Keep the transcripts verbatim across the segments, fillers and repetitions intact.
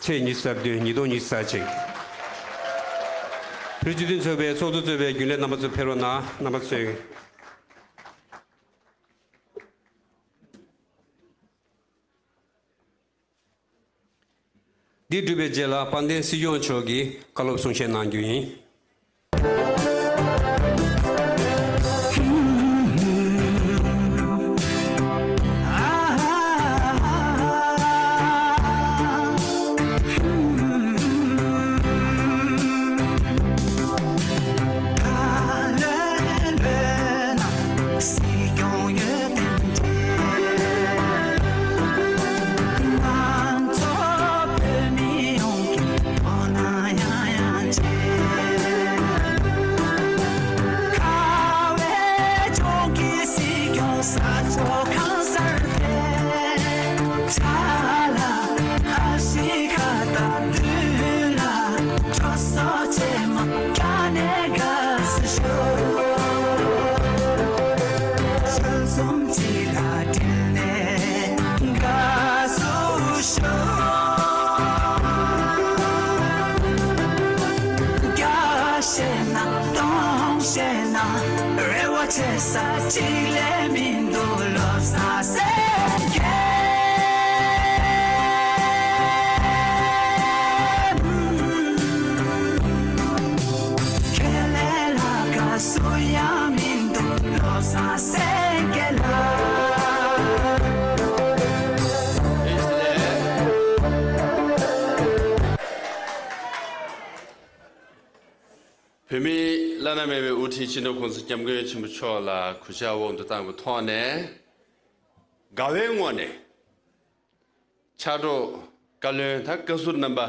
ཚེས་ཉི་ཤུ་རྩ་བདུན་ཉིས་སྟོང་ཉི་ཤུ་རྩ་གཅིག་བོད་སྤྱི་མཐུན་ཚོགས་པའི་ཚོགས་གཙོ་གཙོས་པའི་རྒྱུན་ལས་རྣམ་པ་ཚོ་ཕེབས་རོགས་གནང་། རྣམ་པ་ཚོས། འདི་གྲུབ་པའི་རྗེས་ལ་དཔལ་ལྡན་སྲིད་སྐྱོང་མཆོག་གིས་བཀའ་སློབ་གསུང་བཤད་གནང་རྒྱུ་ཡིན། བོད་མིའི་བླ་ན་མེད་པའི་དབུ་ཁྲིད་སྤྱི་ནོར་༸གོང་ས་༸སྐྱབས་མགོན་ཆེན་པོ་མཆོག་ལ་གུས་ཕྱག་དབང་དུ་བཏང་བའི་ཐོག་ནས། དགའ་བའི་ངོས་ནས་ཕྱག་རོགས་བཀའ་བློན་དང་བཀའ་ཟུར་རྣམ་པ་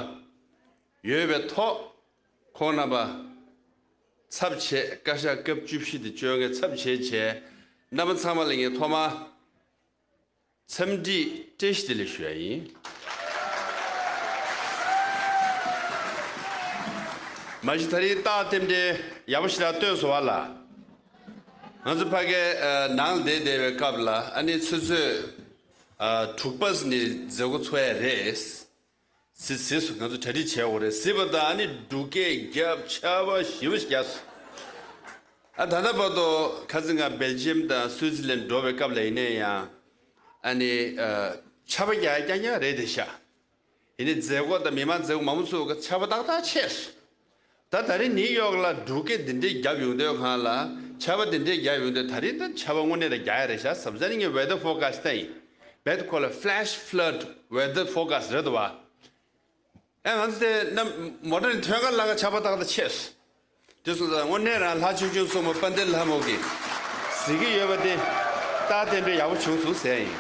ཡོད་པའི་ཐོག་ཁོང་རྣམ་པ་ཚབ་བྱས། བཀའ་ཤག་སྐབས་བཅུ་བཞི་དེ་བཅོ་ལྔའི་ཚབ་བྱས་བྱས། རྣམ་པ་ཚང་མ་ལ་ངས་ཐོག་མར་འཚམས་འདྲི་བཀྲ་ཤིས་བདེ་ལེགས་ཞུ་ཡ་ཡིན། མ་གཞི་ད་རིང་རྟགས་རྟེན་འབྲེལ་ཡག་པོ་ཞེ་དྲག་སྟོན་སོང་བ་ལ། ང་ཚོ་ཕ་གིའི་ནང་ལ་བསྡད་བསྡད་པའི་སྐབས་ལ་ཨ་ནི་ཆུ་ཚོད་དྲུག་པ་ནས་མཛད་སྒོ་ཚོགས་ཡ་རེད། ཟི་ཟི་སུ་ང་ཚོ་གྲ་སྒྲིག་བྱས་འོ་རེད་ཟི་བ་དང་ཨ་ནི་འབྲུག་སྐད་རྒྱབ་ཆར་པ་ཞི་བ་ཞིག་རྒྱབ་སོང་། ཨ་ད་ལྟ་བར་དུ་ཁ་སང་ང་སྦེལ་ཇི་ཡམ་དང་སུའི་ཙི་ལན་འགྲོ་བའི་སྐབས་ལ་ཡིན་ནའི་ཡང་ཨ་ནི་ཆར་པ་རྒྱག་རྐྱང་རྐྱང་རེད་དེ་ཤག་ཡིན་ནའི་མཛད་སྒོ་དང་མི་མང་མཛད་སྒོ་མང་པོ་ཚོ་ཆར་པ་ཏག་ཏག་ཆད་སོང་། ད་ད་རིང་ནིའུ་ཡོག་ལ་འབྲུག་སྐད་འདི་འདྲའི་རྒྱབ་ཡོང་དུས་སྒང་ལ་ཆར་པ་འདི་འདྲའི་རྒྱབ་ཡོང་དུས་ད་རིང་ད་ཆར་པ་དངོས་གནས་ལ་རྒྱག་ཡ་རེད་ཤག་བསམ་ཙང་ངས་ཝེ་དར་ཕོར་ཀ་སི་ཊི་ལྟ་ཡིན། བེད་ཁོ་ལ་flash flood weather forecast རེད་འདུག་བ། ཨེ་ང་ཚོ་དེ་ནམ་མོ་ཊ་ནས་ཐོན་ཁ་ལ་ཆར་པ་ཏག་ཏག་ཆད་སོང་། དེ་སོང་ཙང་དངོས་གནས་རང་ལྷ་ཆོས་སྐྱོང་སྲུང་མ་དཔལ་ལྡན་ལྷ་མོ་གིས་གཟིགས་ཀྱི་ཡོད་པ་དེ་རྟགས་རྟེན་འབྲེལ་ཡག་པོ་བྱུང་སོང་ཟེར་ཡ་ཡིན།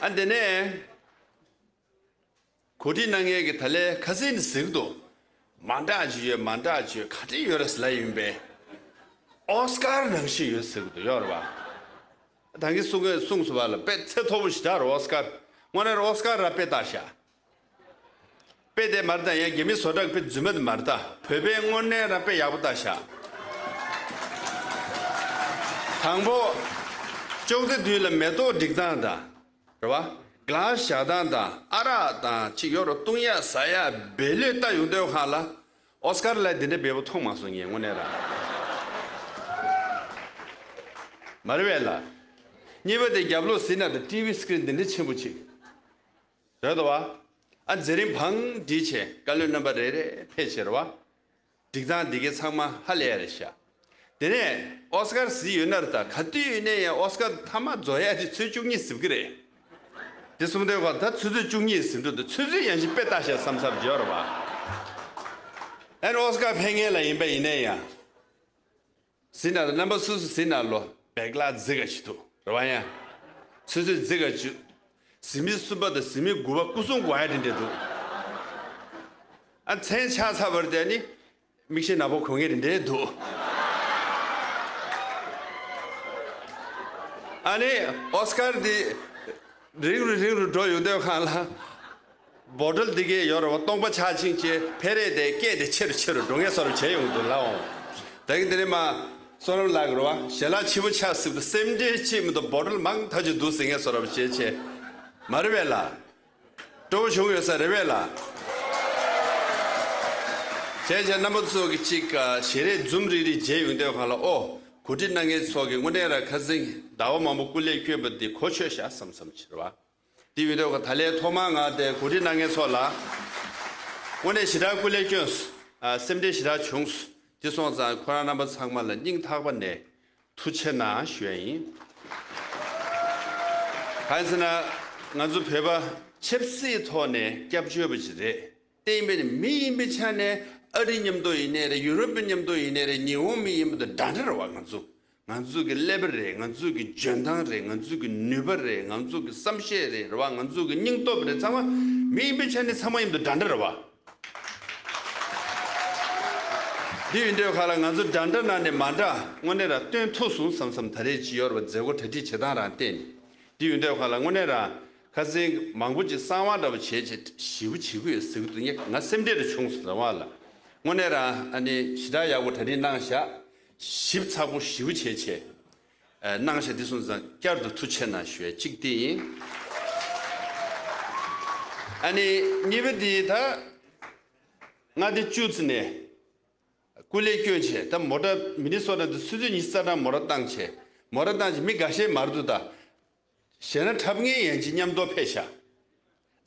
ཨ་འདི་ནས། གོ་སྒྲིག་གནང་མཁན་གྱི་ད་ལན་ཁ་སང་ནས་ཟེར་གྱི་འདུག་མ་འདྲ་ཅིག་ཡོད། མ་འདྲ་ཅིག་ཡོད། ག་འདྲ་ཡོད་རེད་ཟེར་ལབ་ཡིན་པས། ཨོ་སི་ཀར་ནང་བཞིན་ཡོད་ཟེར་གྱི་འདུག་ཡོད་རེད་པ། ད་གིན་གསུང་མཁན་གསུངས་སོང་བ་ལ་དཔེ་ཚད་མཐོ་པོ་ཞིག་རེད། ཨོ་སི་ཀར་དངོས་གནས་ཨོ་སི་ཀར་ར་དཔེ་བཏགས་ཤག་དཔེ་དེ་མ་རེད་ད། ཡང་རྒྱ་མི་བཟོ་གྲྭ་གི་དཔེ་རྫུན་མ་དེ་མ་རེད་ད། བོད་པའི་དངོས་གནས་ར་དཔེ་ཡག་པོ་བཏགས་ཤག་དང་པོ། ཅོག་ཙེ་མདུན་ལ་མེ་ཏོག་སྒྲིག་སྟངས་དང་། རེད་བ། གླ་བཞག་སྟངས་དང་ཨ་རག་དང་ཅིག་ཡོད་རེད། བཏུང་ཡག་ཟ་ཡག་སྦས་ལོས་ལྟ་ཡོང་དུས་སྒང་ལ། ཨོ་སི་ཀར་ལ་འདི་འདྲ་སྦས་པོ་མཐོང་མ་སོང་ངས་དངོས་གནས་ར། མ་རེད་པས་ལ། གཉིས་པ་དེ་རྒྱབ་ལོགས་ཟིན་ན་དང་ཊི་ཝི་སི་ཀི་རིན་འདི་འདྲ་ཆེན་པོ་ཅིག་རེད་དོ་བ། ཨ་མཛད་རིམ་བང་སྒྲིག་བྱས་བཀའ་བློན་རྣམ་པ་རེ་རེ་ཕེབས་བྱས་རེད་བ། སྒྲིག་སྟངས་འདི་གའི་ཚང་མ་ཧ་ལས་ཡ་རེད་ཤག་དེ་ནས་ཨོ་སི་ཀར་གཟིགས་ཡོད་ན་རེད་ད། ག་དུས་ཡིན་ནའི་ཡང་ཨོ་སི་ཀར་མཐའ་མ་རྫོགས་ཡ་དེ་ཚོད་བཅུ་གཉིས་ཟིན་གི་རེད། དེ་གསུངས་དུས་ད་ཚོད་ཚོད་བཅུ་གཉིས་ཟིན་འགྲོ་འདུག་ཚོད་ཚོད་ཡང་ཞིག་དཔེ་ལྟ་ཤག་བསམ་བསམ་ཡོད་རེད་བ། ཨ་ནི་ཨོ་སི་ཀར་ཕེབས་མཁན་ལ་ཡིན་པ་ཡིན་ནའི་ཡང་། ཟིན་ན་རྣམ་པ་སུ་སུ་ཟིན་ན་ལོ་བེག་ལ་རྫི་ག་ཅིག་འདུག་རེད་བ། ཡང་ཚོད་ཚོད་རྫི་ག་ཅིག་ཟིན་མི་གསུམ་པ་དང་ཟིན་མི་དགུ་པ་སྐུ་སྲུང་དགོས་ཡ་དེ་འདྲ་འདུག་ཨ་མཚན་ཆགས་ཚར་བར་དེ་ནི་མིག་ཤེལ་ནག་པོ་གོན་མཁན་དེ་འདྲ་འདུག་ཨ་ནི་ཨོ་སི་ཀར་འདི་རིང་རུ་རིང་རུ་འགྲོ་ཡོང་དུས་སྒང་ལ། བོ་ཊལ་འདི་གའི་ཡོད་རེད་བ། སྟོང་པ་ཆ་ཆིང་ཆེ་འཕེལ་རེས་དེ་སྐད་དེ་ཆེ་རུ་ཆེ་རུ་འགྲོ་མཁན་བཟོ་འདྲ་བྱས་ཡོང་འདུག་ལགས་འོང་། ད་གིན་དེ་ནས་མ་བསོད་ནམས་ལགས་རེད་བ། ཞལ་ལག་ཕྱི་པོ་ཆགས་སྲིད་པ་སེམས་ཁྲལ་ཅིག་མི་འདུག་བོ་ཊལ་མང་ཐག་ཆོད་འདུག་ཟེར་མཁན་བཟོ་འདྲ་བྱས་བྱས། མ་རེད་པས་ལ། སྤྲོ་བོ་བྱུང་ཡོད་ས་རེད་པས་ལ། བྱས་བྱས་རྣམ་པ་ཚོ་གི་གཅིག་ཞལ་རས་འཛུམ་རིག་རིག་མཇལ་ཡོང་དུས་སྒང་ལ། ཨོ། གོ་སྒྲིག་གནང་མཁན་ཚོ་གི་དངོས་གནས་རང་ཁ་སང་ཟླ་བ་མང་པོ་སྐུ་ལས་བསྐྱོན་པ་འདི་གོ་ཆོད་ཤག་བསམ་བསམ་བྱེད་པ། དེ་ཡོད་དུས་ད་ལན་ཐོག་མར་ང་དེ་གོ་སྒྲིག་གནང་མཁན་ཚོ་ལ་དངོས་གནས་ཞེ་དྲག་སྐུ་ལས་བསྐྱོན་སོང་། ཨ། སེམས་ཁྲལ་ཞེ་དྲག་བྱུང་སོང་། དེ་སོང་ཙང་ཁོ་རང་རྣམ་པ་ཚང་མ་ལ་སྙིང་ཐག་པ་ནས་ཐུགས་རྗེ་གནང་ཞུ་ཡ་ཡིན། གང་ཡིན་ཟེར་ན། ང་ཚོ་བོད་པ་ཆབ་སྲིད་ཐོག་ནས་སྐྱབས་བཅོལ་བ་ཞིག་རེད། དེ་ཡིན་པས་ནི་མི་ཡིན་པའི་ཆ་ནས་ཨ་རི་མཉམ་དུ་ཡིན་ནའི་རེད། ཡུ་རོབ་པའི་མཉམ་དུ་ཡིན་ནའི་རེད། ཉི་ཧོང་མི་ཡིན་པ་དང་འདྲ་འདྲ་རེད་པ། ང་ཚོ་ང་ཚོ་གི་ཀླད་པ་རེད། ང་ཚོ་གི་འཇོན་ཐང་རེད། ང་ཚོ་གི་ནུས་པ་རེད། ང་ཚོ་གི་བསམ་ཤེས་རེད། རེད་པ། ང་ཚོ་གི་སྙིང་སྟོབས་རེད། ཚང་མ་མི་ཡིན་པའི་ཆ་ནས་ཚང་མ་མཉམ་དུ་འདྲ་འདྲ་རེད་པ། འདི་ཡིན་དུས་སྒང་ལ་ང་ཚོ་འདྲ་འདྲ་ནང་ནས་མ་འདྲ་དངོས་གནས་རང་སྟོན་ཐུབ་སོང་བསམ་བསམ་ད་རེས་ཅིག་ཡོད་རེད་པ། མཛད་སྒོ་གྲ་སྒྲིག་བྱེད་སྟངས་རང་བལྟས་ནས། འདི་ཡིན་དུས་སྒང་ལ་དངོས་གནས་རང་ཁ་སང་མང་པོ་ཅིག་གསང་བ་འདྲ་པོ་བྱས་བྱས་ཞེ་པོ་བྱེད་ཀྱི་ཡོད་ཟེར་གྱི་འདུག་ངས་ང་སེམས་ཁྲལ་རེ་བྱུང་སོང་རེད་པ་ལ། དངོས་གནས་རང་ཨ་ནི་ཞེ་དྲག་ཡག་པོ་གྲ་སྒྲིག་གནང་ཤག་ཞིབ་ཚགས་པོ་ཞེ་པོ་བྱས་བྱས། ཨ། གནང་ཤག་འདི་སོང་ཙང་བསྐྱར་དུ་ཐུགས་རྗེ་གནང་ཞུ་ཡ་གཅིག་དེ་ཡིན། ཨ་ནི་གཉིས་པ་འདི་ད་མངའ་སྡེ་བཅུ་ཙམ་ནས་སྐུ་ལས་བསྐྱོན་བྱས། ད་མོ་ཊ་མི་ནི་སོ་ཊ་འདི་ཆུ་ཚོད་ཉི་ཤུ་རྩ་གྲངས་མོ་ཊ་བཏང་བྱས། མོ་ཊ་བཏང་བྱས་མི་འགའ་ཤས་མར་འདུག་ད་གཞན་ན་འཁྲབ་མཁན་ཡན་ཆད་མཉམ་དུ་ཕེབས་ཤག་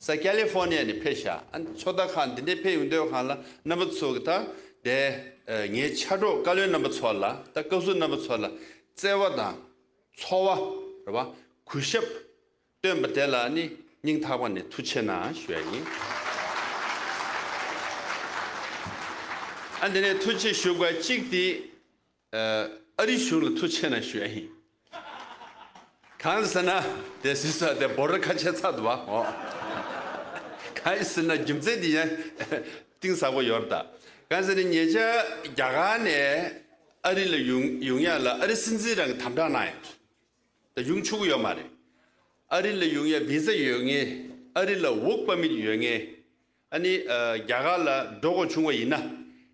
ས་ཀ་ལི་ཧྥོར་ནི་ཡ་ནས་ཕེབས་ཤག་ཨ་ནི་ཕྱོགས་མཐའ་ཁག་འདི་འདྲའི་ཕེབས་ཡོང་དུས་སྒང་ལ་རྣམ་པ་ཚོ་གི་ད་དེ་ངའི་ཕྱག་རོགས་བཀའ་བློན་རྣམ་པ་ཚོ་ལ། ད་བཀའ་ཟུར་རྣམ་པ་ཚོ་ལ་བརྩེ་བ་དང་ཚོར་བ་རེད་པ། གུས་ཞབས་སྟོན་པ་དེ་ལ་ནི་སྙིང་ཐག་པ་ནས་ཐུགས་རྗེ་གནང་ཞུ་ཡ་ཡིན། ཨ། འདི་ནས་ཐུགས་རྗེ་ཞུ་དགོས་གཅིག་དེ། ཨ། ཨ་རི་གཞུང་ལ་ཐུགས་རྗེ་གནང་ཞུ་ཡ་ཡིན། གང་ཟེར་ན་དེ་སྲིད་ས་དེ་བོ་ཌར་ཁ་ཕྱེ་ཚར་འདུག་པ། འོ། གང་ཡིན་ཟེར་ན་རྒྱུ་མཚན་དེ་ཡང་གཏིང་ཟབ་པོ་ཡོད་རེད་ད། གང་ཟེར་ན་ཉེ་ཆར་རྒྱ་གར་ནས་ཨ་རི་ལ་ཡོང་ཡོང་ཡ་ལ་ཨ་རི་སྲིད་འཛིན་རང་གིས་དམ་དྲག་གནང་ཡོད་རེད། ད་ཡོང་ཆོག་གི་ཡོད་མ་རེད། ཨ་རི་ལ་ཡོང་ཡ་བི་ཟ་ཡོད་མཁན། ཨ་རི་ལ་ཝོག་པར་མིཊ་ཡོད་མཁན། ཨ་ནི་ཨ་རྒྱ་གར་ལ་འགྲོ་དགོས་བྱུང་བ་ཡིན་ན།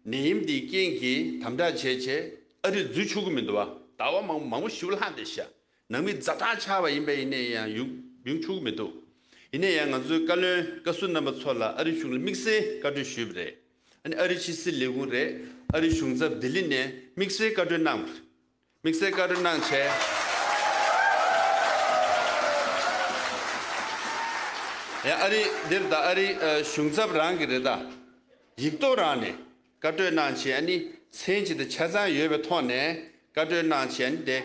ནད་ཡམས་འདིའི་རྐྱེན་གྱིས་དམ་དྲག་བྱས་བྱས་ཨ་རི་འཛུལ་ཆོག་གི་མི་འདུག་པ། ཟླ་བ་མང་མང་པོ་ཞིག་ལྷག་བསྡད་ཤག་ནང་མི་ཛ་དྲག་ཆགས་པ་ཡིན་པ་ཡིན་ནའི་ཡང་ཡོང་ཡོང་ཆོག་གི་མི་འདུག་ཡིན་ནའི་ཡང་ང་ཚོའི་བཀའ་བློན་བཀའ་ཟུར་རྣམ་པ་ཚོ་ལ་ཨ་རི་གཞུང་ལ་དམིགས་བསལ་བཀའ་འཁྲོལ་ཞུས་པ་རེད། ཨ་ནི་ཨ་རི་ཕྱི་སྲིད་ལས་ཁུངས་རེད། ཨ་རི་གཞུང་ཚབ་ལྡི་ལི་ནས་དམིགས་བསལ་བཀའ་འཁྲོལ་གནང་བ་རེད། དམིགས་བསལ་བཀའ་འཁྲོལ་གནང་བྱས། ཡ། ཨ་རི་འདིར་ད་ཨ་རི་ཨ་གཞུང་ཚབ་རང་གི་རེད་ད། ཡིག་ཐོག་རང་ནས་བཀའ་འཁྲོལ་གནང་བྱས། ཨ་ནི་མཚན་གཅིག་དང་ཆ་ཚང་ཡོད་པའི་ཐོག་ནས་བཀའ་འཁྲོལ་གནང་བྱས། ཨ་ནི་དེ་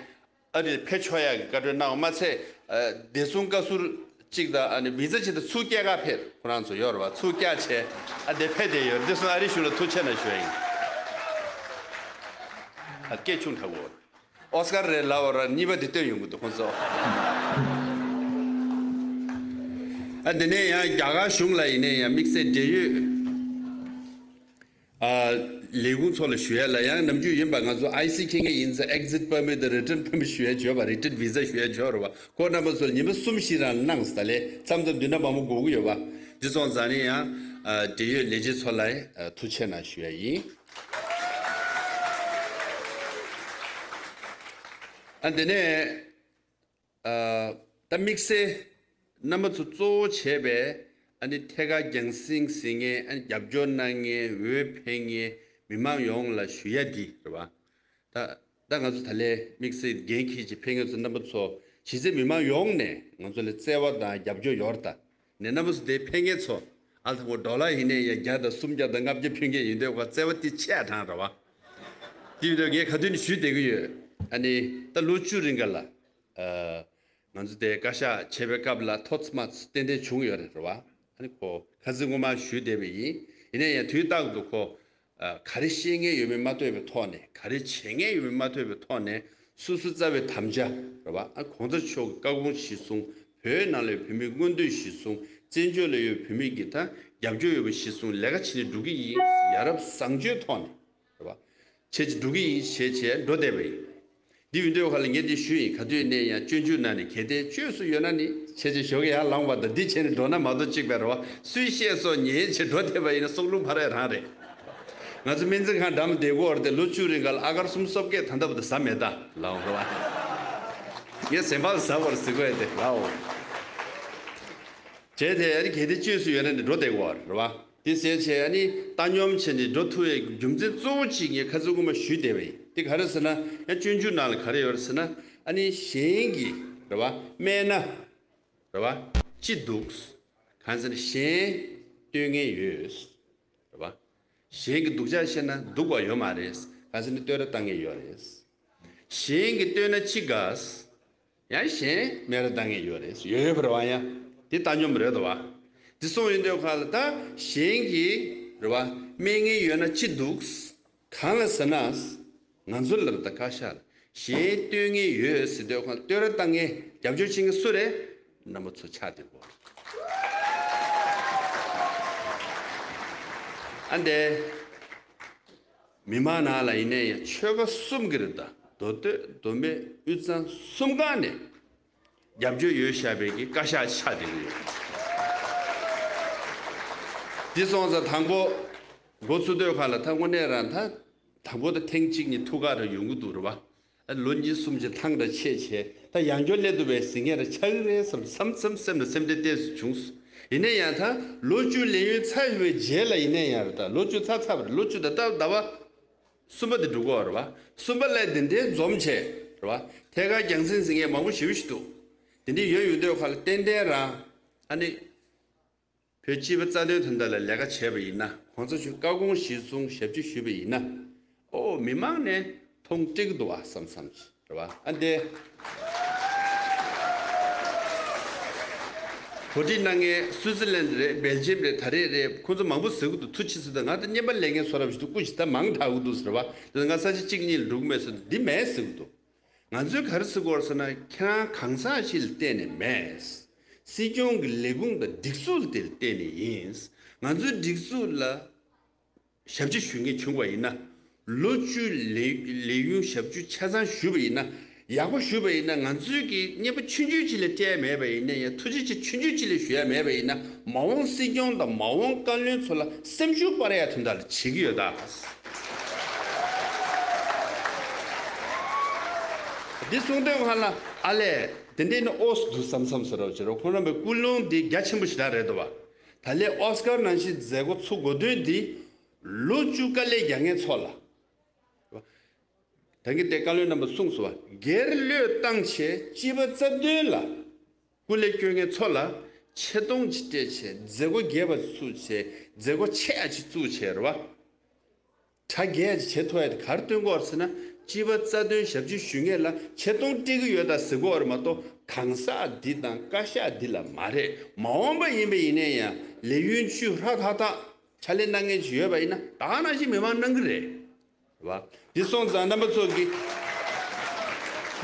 ཨ་རིར་ཕེབས་ཆོག་ཡག་གི་བཀའ་འཁྲོལ་གནང་བ་མ་ཚད། ཨ། བདེ་སྲུང་བཀའ་ཟུར་གཅིག་དང་ཨ་ནི་བི་ཟ་གཅིག་དང་ཚུར་སྐྱེལ་ག་ཕེབས། ཁོ་རང་ཚོ་ཡོད་རེད་པ། ཚུར་བསྐྱལ་བྱས་ཨ་དེ་ཕེབས་བསྡད་ཡོད་རེད། དེ་སོང་ཨ་རི་གཞུང་ལ་ཐུགས་རྗེ་གནང་ཞུ་ཡ་ཡིན། ཨ། སྐད་ཆུང་དྲགས་པོ། ཨོ་སི་ཀར་རེད་ལབ་པ་ར་གཉིས་པ་དེ་སྟོན་ཡོང་གི་འདུག་ཁོང་ཚོ། ཨ། དེ་ནས་ཡང་རྒྱ་གར་གཞུང་ལ་ཡིན་ནའི་ཡང་དམིགས་བསལ་འབྲེལ་ཡོད། ཨ། ལས་ཁུངས་ཚོ་ལ་ཞུ་ཡ་ལ། ཡང་ནམ་རྒྱུན་ཡིན་པ་ང་ཚོ་ཨའི་སི་འཁྱེར་མཁན་ཡིན་ཙང་exit permit དང་return permit ཞུ་ཡ་ཡོད་པ། return visa ཞུ་ཡ་ཡོད་རེད་པ། ཁོ་རྣམ་པ་ཚོ་ལ་ཉི་མ་གསུམ་བཞི་རང་གནང་ཟེར། ད་ལས་མཚམས་མཚམས་འདི་འདྲ་མང་པོ་དགོས་ཀྱི་ཡོད་པ། འདི་སོང་ཙང་ནི་ཡང་ཨ་འབྲེལ་ཡོད་ལས་བྱེད་ཚོ་ལ་ཨ་ཐུགས་རྗེ་གནང་ཞུ་ཡ་ཡིན། ཨ། འདི་ནས། ཨ། ད་དམིགས་བསལ་རྣམ་པ་ཚོ་གཙོ་བོ་བྱས་པའི་ཨ་ནི་ཐད་ཀར་རྒྱང་སྲིང་ཟེར་མཁན། ཨ་ནི་རྒྱབ་སྐྱོར་གནང་མཁན། འོས་འཕེན་མཁན། མི་མང་ཡོངས་ལ་ཞུ་ཡ་འདི་རེད་པ། ད་ད་ང་ཚོ་ད་ལས་དམིགས་བསལ་འགན་འཁྱེར་བྱས་ཕེབས་མཁན་ཚོ་རྣམ་པ་ཚོ་གཞི་རྩའི་མི་མང་ཡོངས་ནས་ང་ཚོ་ལ་བརྩེ་བ་དང་རྒྱབ་སྐྱོར་ཡོད་རེད་ད། ནས་རྣམ་པ་ཚོ་དེ་ཕེབས་མཁན་ཚོ། ཨ། ད་ཁོ་ཌོ་ལར་ཡིན་ནའི་ཡ་བརྒྱ་དང་སུམ་བརྒྱ་དང་ལྔ་བརྒྱ་ཕུལ་མཁན་ཡིན་དུས་ཁོ་བརྩེ་བ་དེ་ཆེ་དྲགས་རེད་པ། དེ་ཡིན་དུས་ངས་ག་དུས་ནས་ཞུས་བསྡད་ཀྱི་ཡོད། ཨ་ནི་ད་ལོ་བཅུ་རིང་ག་ལ། ཨ། ང་ཚོ་དེ་བཀའ་ཤག་བྱེད་པའི་སྐབས་ལ་ཐོག་མ་ཏན་ཏན་བྱུང་ཡོད་རེད་པ། ཨ་ནི་ཁོ་ཁ་སང་སྔོན་མ་ཞུས་བསྡད་པ་ཡིན། ཡིན་ན་ཡང་དུས་རྟག་ཏུ་ཁོ་ཨ་ག་རེ་བཤད་མཁན་ཡོད་མེད་མ་ལྟོས་པའི་ཐོག་ནས། ག་རེ་བྱེད་མཁན་ཡོད་མེད་མ་ལྟོས་པའི་ཐོག་ནས། སོ་སོའི་རྩ་བའི་དམ་བཅའ་རེད་པ། ཨ། གོང་ས་མཆོག་གི་བཀའ་དགོངས་གཞིར་བཟུང་། བོད་ནང་ལ་ཡོད་བོད་མིའི་མངོན་འདོད་གཞིར་བཟུང་། བཙན་བྱོལ་ལ་ཡོད་བོད་མི་གི་ད་རྒྱབ་སྐྱོར་ཡོད་པ་གཞིར་བཟུང་ལས་ཀ་བྱེད་ནས་འགྲོ་གི་ཡིན། ཡ་རབས་བཟང་སྤྱོད་ཐོག་ནས། རེད་པ། བྱས་བྱས་འགྲོ་གི་ཡིན་ཞེས་བྱས་འགྲོ་བསྡད་པ་ཡིན། འདི་ཡིན་དུས་ཁ་ལ་ངས་འདི་ཞུས་ཡིན། ག་དུས་ནས་ཡང་སྤྱོད་འཇུག་ནང་ནས་གལ་ཏེ་བཅོས་སུ་ཡོད་ན་ནི་བྱས་བྱས་ཞོགས་ཀས་ཡར་ལངས་པ་དང་འདི་བྱས་ནས་འགྲོ་ན་མ་གཏོགས་གཅིག་པས་རེད་པ། སུས་བཤད་སོང་ཉན་བྱས་འགྲོ་བསྡད་པ་ཡིན་ན་སྲོག་རླུང་འཕར་ཡ་རང་རེད། ང་ཚོ་སྨན་རྩིས་ཁང་འགྲམ་བསྡད་ཀྱི་ཡོད་རེད་དེ། ལོ་བཅུ་རིང་ག་ལ་ཨ་གར་གསུམ་སོ་བརྒྱད་ད་ལྟ་བར་དུ་ཟ་མེད་ད་ལའོ་རེད་པ། ངས་ཟས་མ་ཟ་བར་ཟེར་གྱི་ཡོད་དེ་ལའོ། བྱས་ཏེ་ཨ་ནི་གལ་ཏེ་བཅོས་སུ་ཡོད་ན་ནི་འགྲོ་བསྡད་དགོས་རེད་བ། དེ་ཟེར་བྱས་ཨ་ནི་བཏང་སྙོམས་བྱས་ནས་འགྲོ་ཐུབ་པའི་རྒྱུ་མཚན་གཙོ་བོ་གཅིག་ངས་ཁ་སང་སྔོན་མ་ཞུས་བསྡད་པ་ཡིན། དེ་ག་རེ་ཟེར་ན་ཡང་སྤྱོད་འཇུག་ནང་ལ་ག་རེ་ཡོད་རེད་ཟེར་ན། ཨ་ནི་གཞན་གྱིས་རེད་བ་སྨྲས་ན་རེད་བ་ཅི་འདུག་གང་ཟེར་ན་གཞན་ལྟོས་ངན་ཡོད། རེད་བ། གཞན་གྱི་སྡུག་ཅག་བཤད་ན་སྡུག་པ་ཡོད་མ་རེད། གང་ཟེར་ན་བསྟོད་ར་བཏང་མཁན་ཡོད་རེད། གཞན་གྱིས་བསྟོད་ན་ཅི་དགའ། ཡང་གཞན་སྨད་ར་བཏང་མཁན་ཡོད་རེད། ཡོད་ཡོད་པ་རེད་བ། ཡང་དེ་བཏང་སྙོམས་རེད་དོ་བ། དེ་སོང་ཡོང་དུས་ཁ་ལ་ད་གཞན་གྱིས་རེད་བ་སྨད་མཁན་ཡོད་ན་ཅི་འདུག་གང་ལ་ཟེར་ན། ང་ཚོ་ལ་ད་བཀའ་ཤག་ལ་གཞན་བསྟོད་མཁན་ཡོད་ཟེར་དུས་ཁ་ལ་བསྟོད་ར་བཏང་མཁན་རྒྱབ་སྐྱོར་བྱེད་མཁན་སུ་རེད། རྣམ་པ་ཚོ་ཆགས་བསྡད་ཡོད་རེད། ཨ་འདས། མི་མང་ནང་ལ་ཡིན་ནའི་ཡང་ཆོལ་ཁ་གསུམ་གྱི་རེད་ད། མདོ་སྟོད་མདོ་སྨད་དབུས་གཙང་གསུམ་ཀ་ནས་རྒྱབ་སྐྱོར་ཡོད་བཞག་པའི་གི་བཀའ་ཤག་ཆགས་བསྡད་ཀྱི་ཡོད། འདི་སོང་ཙང་དང་པོ་འགོ་ཚུགས་དུས་ཁ་ལ་ད་དངོས་གནས་རང་ད་དང་པོ་ད་ཐེངས་གཅིག་གཉིས་ཐུག་ག་རེ་ཡོང་གི་འདུག་རེད་བ། ཨ་ལོ་གཉིས་གསུམ་ཅིག་ཐང་འདྲ་ཆད་བྱས་ད་ཡང་བསྐྱར་སླེབས་འདུག་པས་ཟིན་མཁན་རེ་ཆགས་ཀྱི་རེད་བསམ་བསམ་བསམ་སེམས་ལ་སེམས་ཁྲལ་ཏོག་ཙམ་བྱུང་སོང་། ཡིན་ན་ཡང་ད་ལོ་བཅུ་ལས་ཡུན་ཚར་བའི་རྗེས་ལ་ཡིན་ན་ཡང་རེད་ད་ལོ་བཅུ་ཚར་ཚར་བ་རེད། ལོ་བཅུ་ད་ལྟ་ཟླ་བ་གསུམ་པ་དེ་འགྲོ་གི་ཡོད་རེད་བ། གསུམ་པ་ལས་དེ་འདྲའི་འཛོམས་བྱས་རེད་བ། ཐད་ཀར་རྒྱང་སྲིང་ཟིན་མཁན་མང་པོ་ཞེ་པོ་ཞིག་འདུག་དེ་འདྲའི་ཡོད་ཡོང་དུས་ཁ་ལ་ཏན་ཏན་རང་ཨ་ནི། བོད་སྤྱི་པ་རྩ་དོན་དོན་དག་ལ་ལས་ཀ་བྱས་པ་ཡིན་ན་གོང་ས་མཆོག་བཀའ་དགོངས་གཞིར་བཟུང་ཞབས་ཕྱི་ཞུས་པ་ཡིན་ན། ཨོ་མི་མང་ནས་མཐོང་སྤྲད་ཀྱི་འདུག་བ་བསམ་བསམ་ཞིག་རེད་བ། ཨ་འདས། གོ་སྒྲིག་གནང་མཁན་སུའུ་ཙི་ལན་རེད། སྦེལ་ཇམ་རེད། ད་རེས་རེད། ཁོང་ཚོ་མང་པོ་ཟེར་གྱི་འདུག་ཐུགས་རྗེ་ཆེ་ཟེར། ད་ང་ད་བརྙན་པར་ལེན་མཁན་བཟོ་འདྲ་ཞིག་འདུག་སྐུ་ཞིག་ད་མང་དྲགས་ཀྱི་འདུག་ཟེར་བ། དེ་ང་ས་ཆ་གཅིག་གཉིས་ལ་འགྲོ་གི་མེད་ཟེར་འདི་མེད་ཟེར་གྱི་འདུག་ང་ཚོས་ག་རེ་ཟེར་དགོས་རེད་ཟེར་ན་ཁྱེད་རང་གང་ཟག་ཞིག་ལ་བལྟས་ནས་མེད། སྲིད་སྐྱོང་གི་ལས་ཁུངས་དང་སྒྲིག་འཛུགས་དེ་ལ་བལྟས་ནས་ཡིན། ང་ཚོའི་སྒྲིག་འཛུགས་ལ་ཞབས་ཕྱི་ཞུ་མཁན་བྱུང་བ་ཡིན་ན། ལོ་བཅུ་ལས་ལས་ཡུན་ཞབས་ཕྱི་ཆ་ཚང་ཞུས་པ་ཡིན་ན། ཡག་པོ་ཞུས་པ་ཡིན་ན་ང་ཚོའི་གི་བརྙན་པར་ཆུང་ཆུང་ཅིག་ལས་སྤྲད་ཡ་མེད་པ་ཡིན་ན་ཡང་ཐུགས་རྗེ་ཆེ་ཆུང་ཆུང་ཅིག་ལས་ཞུ་ཡ་མེད་པ་ཡིན་ན་མ་འོངས་སྲིད་སྐྱོང་དང་མ་འོངས་བཀའ་བློན་ཚོ་ལ་སེམས་ཤུགས་སྤར་ཡ་དོན་དག་ལ་བྱེད་ཀྱི་ཡོད་ད། འདི་གསུང་དོན་ཧ་ལ་ཨ་ལས་དེ་འདྲས་ནི་ཨོ་སི་འདུག་བསམ་བསམ་ཟེར་རོགས་བྱེད་རོགས། ཁོང་རྣམ་པའི་ཀུན་སློང་འདི་རྒྱ་ཆེན་པོ་ཞེ་དྲག་རེད་འདུག་བ། ད་ལས་ཨོ་སི་ཀར་ནང་བཞིན་མཛད་སྒོ་ཚུགས་དགོས་དོན་འདི་ལོ་བཅུ་དཀའ་ལས་རྒྱག་མཁན་ཚོ་ལ། ད་གིན་དེ་བཀའ་བློན་རྣམ་པ་གསུངས་སོང་བ། སྒེར་བློས་བཏང་བྱས་སྤྱི་པ་རྩ་དོན་ལ་སྐུ་ལས་བསྐྱོན་མཁན་ཚོ་ལ་ཆེ་མཐོང་ཅིག་སྤྲད་བྱས་མཛད་སྒོ་རྒྱས་པ་ཚུགས་བྱས་མཛད་སྒོ་ཆེ་ཡ་ཅིག་བཙུགས་བྱས་རེད་བ། གྲ་རྒྱས་ཅིག་བྱེད་ཐུབ་ཡ་དེ་ག་རེ་སྟོན་གྱི་ཡོད་རེད་ཟེར་ན་སྤྱི་པ་རྩ་དོན་ཞབས་ཕྱི་ཞུ་མཁན་ལ་ཆེ་མཐོང་སྤྲད་ཀྱི་ཡོད་ད་ཟེར་གྱི་ཡོད་རེད་མ་གཏོགས་གང་ཟག་འདི་དང་བཀའ་ཤག་འདི་ལ་མ་རེད། མ་འོངས་པ་ཡིན་པ་ཡིན་ན་ཡང་ལས་ཡུན་བཅུ་ཧྲ་ཐག་ཐག་ཕྱག་ལས་གནང་མཁན་ཅིག་ཡོད་པ་ཡིན་ན་ད་ག་ནང་བཞིན་མི་མང་གནང་གི་རེད། རེད་བ། འདི་སོང་ཙང་རྣམ་པ་ཚོ་གི་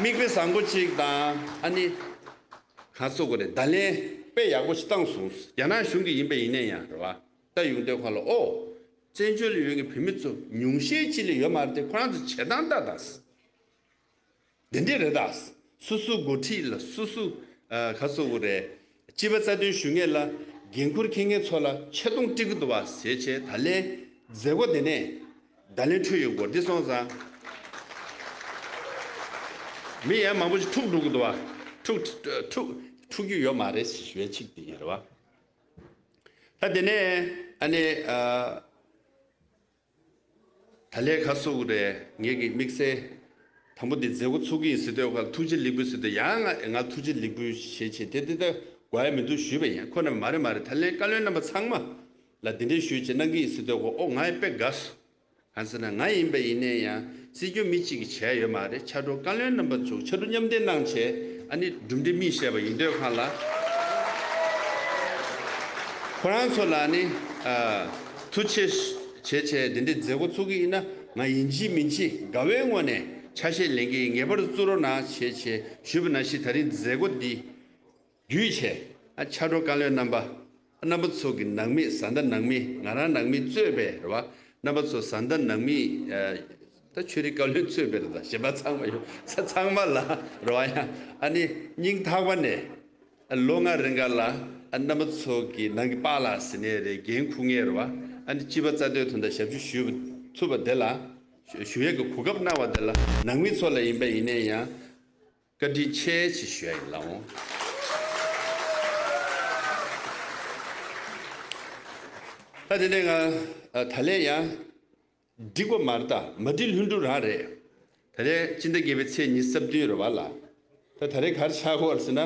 མིག་དཔེ་བཟང་པོ་ཅིག་དང་ཨ་ནི་ག་ཚོད་དགོས་རེད། བརྡ་ལན་དཔེ་ཡག་པོ་ཞིག་བཏང་སོང་། རྒྱ་ནག་གཞུང་གི་ཡིན་པ་ཡིན་ན་ཡང་རེད་བ། ད་ཡོང་དུས་ཁ་ལ་ཨོ། བཙན་བྱོལ་ལ་ཡོད་མཁན་བོད་མི་ཚོ་ཉུང་ཤས་ཅིག་ལས་ཡོད་མ་རེད་དེ་ཁོ་རང་ཚོ་བྱེད་སྟངས་ལྟ་དང་། འདི་འདྲས་རེད་ད། སོ་སོའི་འགོ་ཁྲིད་ལ་སོ་སོ་ཨ་ག་ཚོད་དགོས་རེད། སྤྱི་པ་རྩ་དོན་ཞུ་མཁན་ལ་འགན་འཁུར་འཁྱེར་མཁན་ཚོ་ལ་ཆེ་མཐོང་སྤྲད་ཀྱི་འདུག་བ་ཟེར་བྱས་ད་ལན་མཛད་སྒོ་དེ་ནས་བརྡ་ལན་འཕྲོད་ཡོང་དགོས། འདི་སོང་ཙང་མི་ཡང་མང་པོ་ཞིག་འཁྲུག་འགྲོ་གི་འདུག་བ། འཁྲུག་འཁྲུག་འཁྲུག་རྒྱུ་ཡོད་མ་རེད་ཞེས་ཞུ་ཡ་གཅིག་དེ་ཡིན་རེད་བ། ད་དེ་ནས་ཨ་ནི་ཨ། ད་ལས་ཁ་གསོ་གི་རེད། ངེད་ཀྱི་དམིགས་བསལ་དང་པོ་འདི་མཛད་སྒོ་ཚུགས་ཀྱི་ཡིན་ཟེར་དུས་ཁ་ཐུགས་རྗེ་ལེགས་འབུལ་ཟེར་དུས་ཡང་ང་ང་ཐུགས་རྗེ་ལེགས་འབུལ་ཞེས་བྱས་དེ་དེ་ལྟ་དགོས་ཡ་མི་འདུག་ཞུས་པ་ཡིན། ཁོ་ན་མ་རེད་མ་རེད། ད་ལས་བཀའ་བློན་རྣམ་པ་ཚང་མ་ལ་འདི་འདྲའི་ཞུས་བྱས་གནང་གི་ཡིན་ཟེར་དུས་ཁོ་ཨོ་ང་ཡི་དཔེ་དགའ་སོང་། གང་ཟེར་ན་ང་ཡིན་པ་ཡིན་ནའི་ཡང་སྲིད་སྐྱོང་མི་གཅིག་གིས་བྱས་ཡོད་མ་རེད། ཕྱག་རོགས་བཀའ་བློན་རྣམ་པ་ཚོ་ཕྱག་རོགས་མཉམ་འདེགས་གནང་བྱས་ཨ་ནི་གྲུབ་འབྲས་སྨིན་བཞག་པ་ཡིན་དུས་ཁ་ལ་ཁོ་རང་ཚོ་ལ་ནི་ཨ་ཐུགས་རྗེ་ཆེ་བྱས་འདི་འདྲའི་མཛད་སྒོ་ཚུགས་ཀྱི་ཡིན་ན་ང་ཡིན་གཅིག་མིན་གཅིག་དགའ་བའི་ངོས་ནས་ཆ་ཤས་ལེན་གྱི་ཡིན། ངེས་པར་དུ་བཙུགས་རོགས་གནང་བྱས་བྱས་ཞུས་པ་ནང་བཞིན་ད་རིང་མཛད་སྒོ་འདི་བརྒྱུད་བྱས་ཨ་ཕྱག་རོགས་བཀའ་བློན་རྣམ་པ་རྣམ་པ་ཚོ་གི་ནང་མི་བཟའ་ཟླ་ནང་མི་ང་རང་ནང་མི་གཙོས་པའི་རེད་བ། རྣམ་པ་ཚོ་བཟའ་ཟླ་ནང་མི་ཨ་ད་ཆོས་རིག་བཀའ་བློན་གཙོས་པའི་རེད་ད། གཞན་པ་ཚང་མ་ཡོད་ཚ་ཚང་མ་ལ་རེད་བ། ཡང་ཨ་ནི་སྙིང་ཐག་པ་ནས་ཨ་ལོ་ལྔ་རིང་ག་ལ་ཨ་རྣམ་པ་ཚོ་གི་ནང་གི་པཱ་ལགས་ཟེར་ནའི་རེད། འགན་འཁུར་མཁན་རེད་བ། ཨ་ནི་སྤྱི་པ་རྩ་དོན་དོན་དག་ཞབས་ཞུ་ཞུ་ཐུབ་པ་དེ་ལ་ཞུ་ཡས་ཀྱི་གོ་སྐབས་གནང་བ་དེ་ལ་ནང་མི་ཚོ་ལ་ཡིན་པ་ཡིན་ནའི་ཡང་། བཀའ་དྲིན་ཆེ་ཞེས་ཞུ་ཡ་ཡིན་ལགས་འོང་། ད་དེ་ནས་ང་ད་ལན་ཡང་འགྲིག་པ་མ་རེད། ད་མ་འགྲིག་ལྷུན་གྲུབ་རང་རེད། ད་ལན་སྤྱི་ཟླ་བརྒྱད་པའི་ཚེས་ཉི་ཤུ་རྩ་བདུན་རེད་བ་ལ། ད་ད་རེས་ག་རེ་ཆགས་ཀྱི་ཡོད་རེད་ཟེར་ན།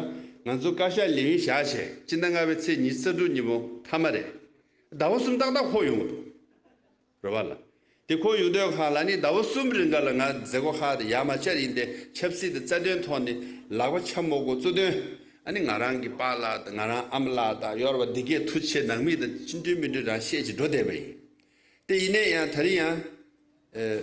ང་ཚོ་བཀའ་ཤག་ལས་ཡུན་བཞག་བྱས་སྤྱི་ཟླ་ལྔ་པའི་ཚེས་ཉི་ཤུ་རྩ་དྲུག་ཉིན་མོ་མཐའ་མ་རེད། ཟླ་བ་གསུམ་ཏག་ཏག་འཁོར་ཡོང་གི་འདུག་རེད་བ་ལ། དེ་འཁོར་ཡོང་དུས་སྒང་ལ་ནི་ཟླ་བ་གསུམ་རིང་ག་ལ་ང་མཛད་སྒོ་ཁག་དེ་ཡར་མར་བཅར་ཡིན་ཏེ། ཆབ་སྲིད་དང་རྩ་དོན་ཐོག་ནས་ལག་པ་འཆང་མ་དགོས་གཙོ་དོན། ཨ་ནི་ང་རང་གི་པཱ་ལགས་དང་ང་རང་ཨ་མ་ལགས་དང་ཡོད་རེད་བ། འདི་གས་ཐུགས་རྗེ་ཆེ། ནང་མི་དང་ཅི་འདྲའི་མི་འདྲའི་རང་བཤད་ཅིག་འགྲོ་བསྡད་པ་ཡིན། དེ་ཡིན་ནའི་ཡང་ད་རིང་ཡང་། ཨེ།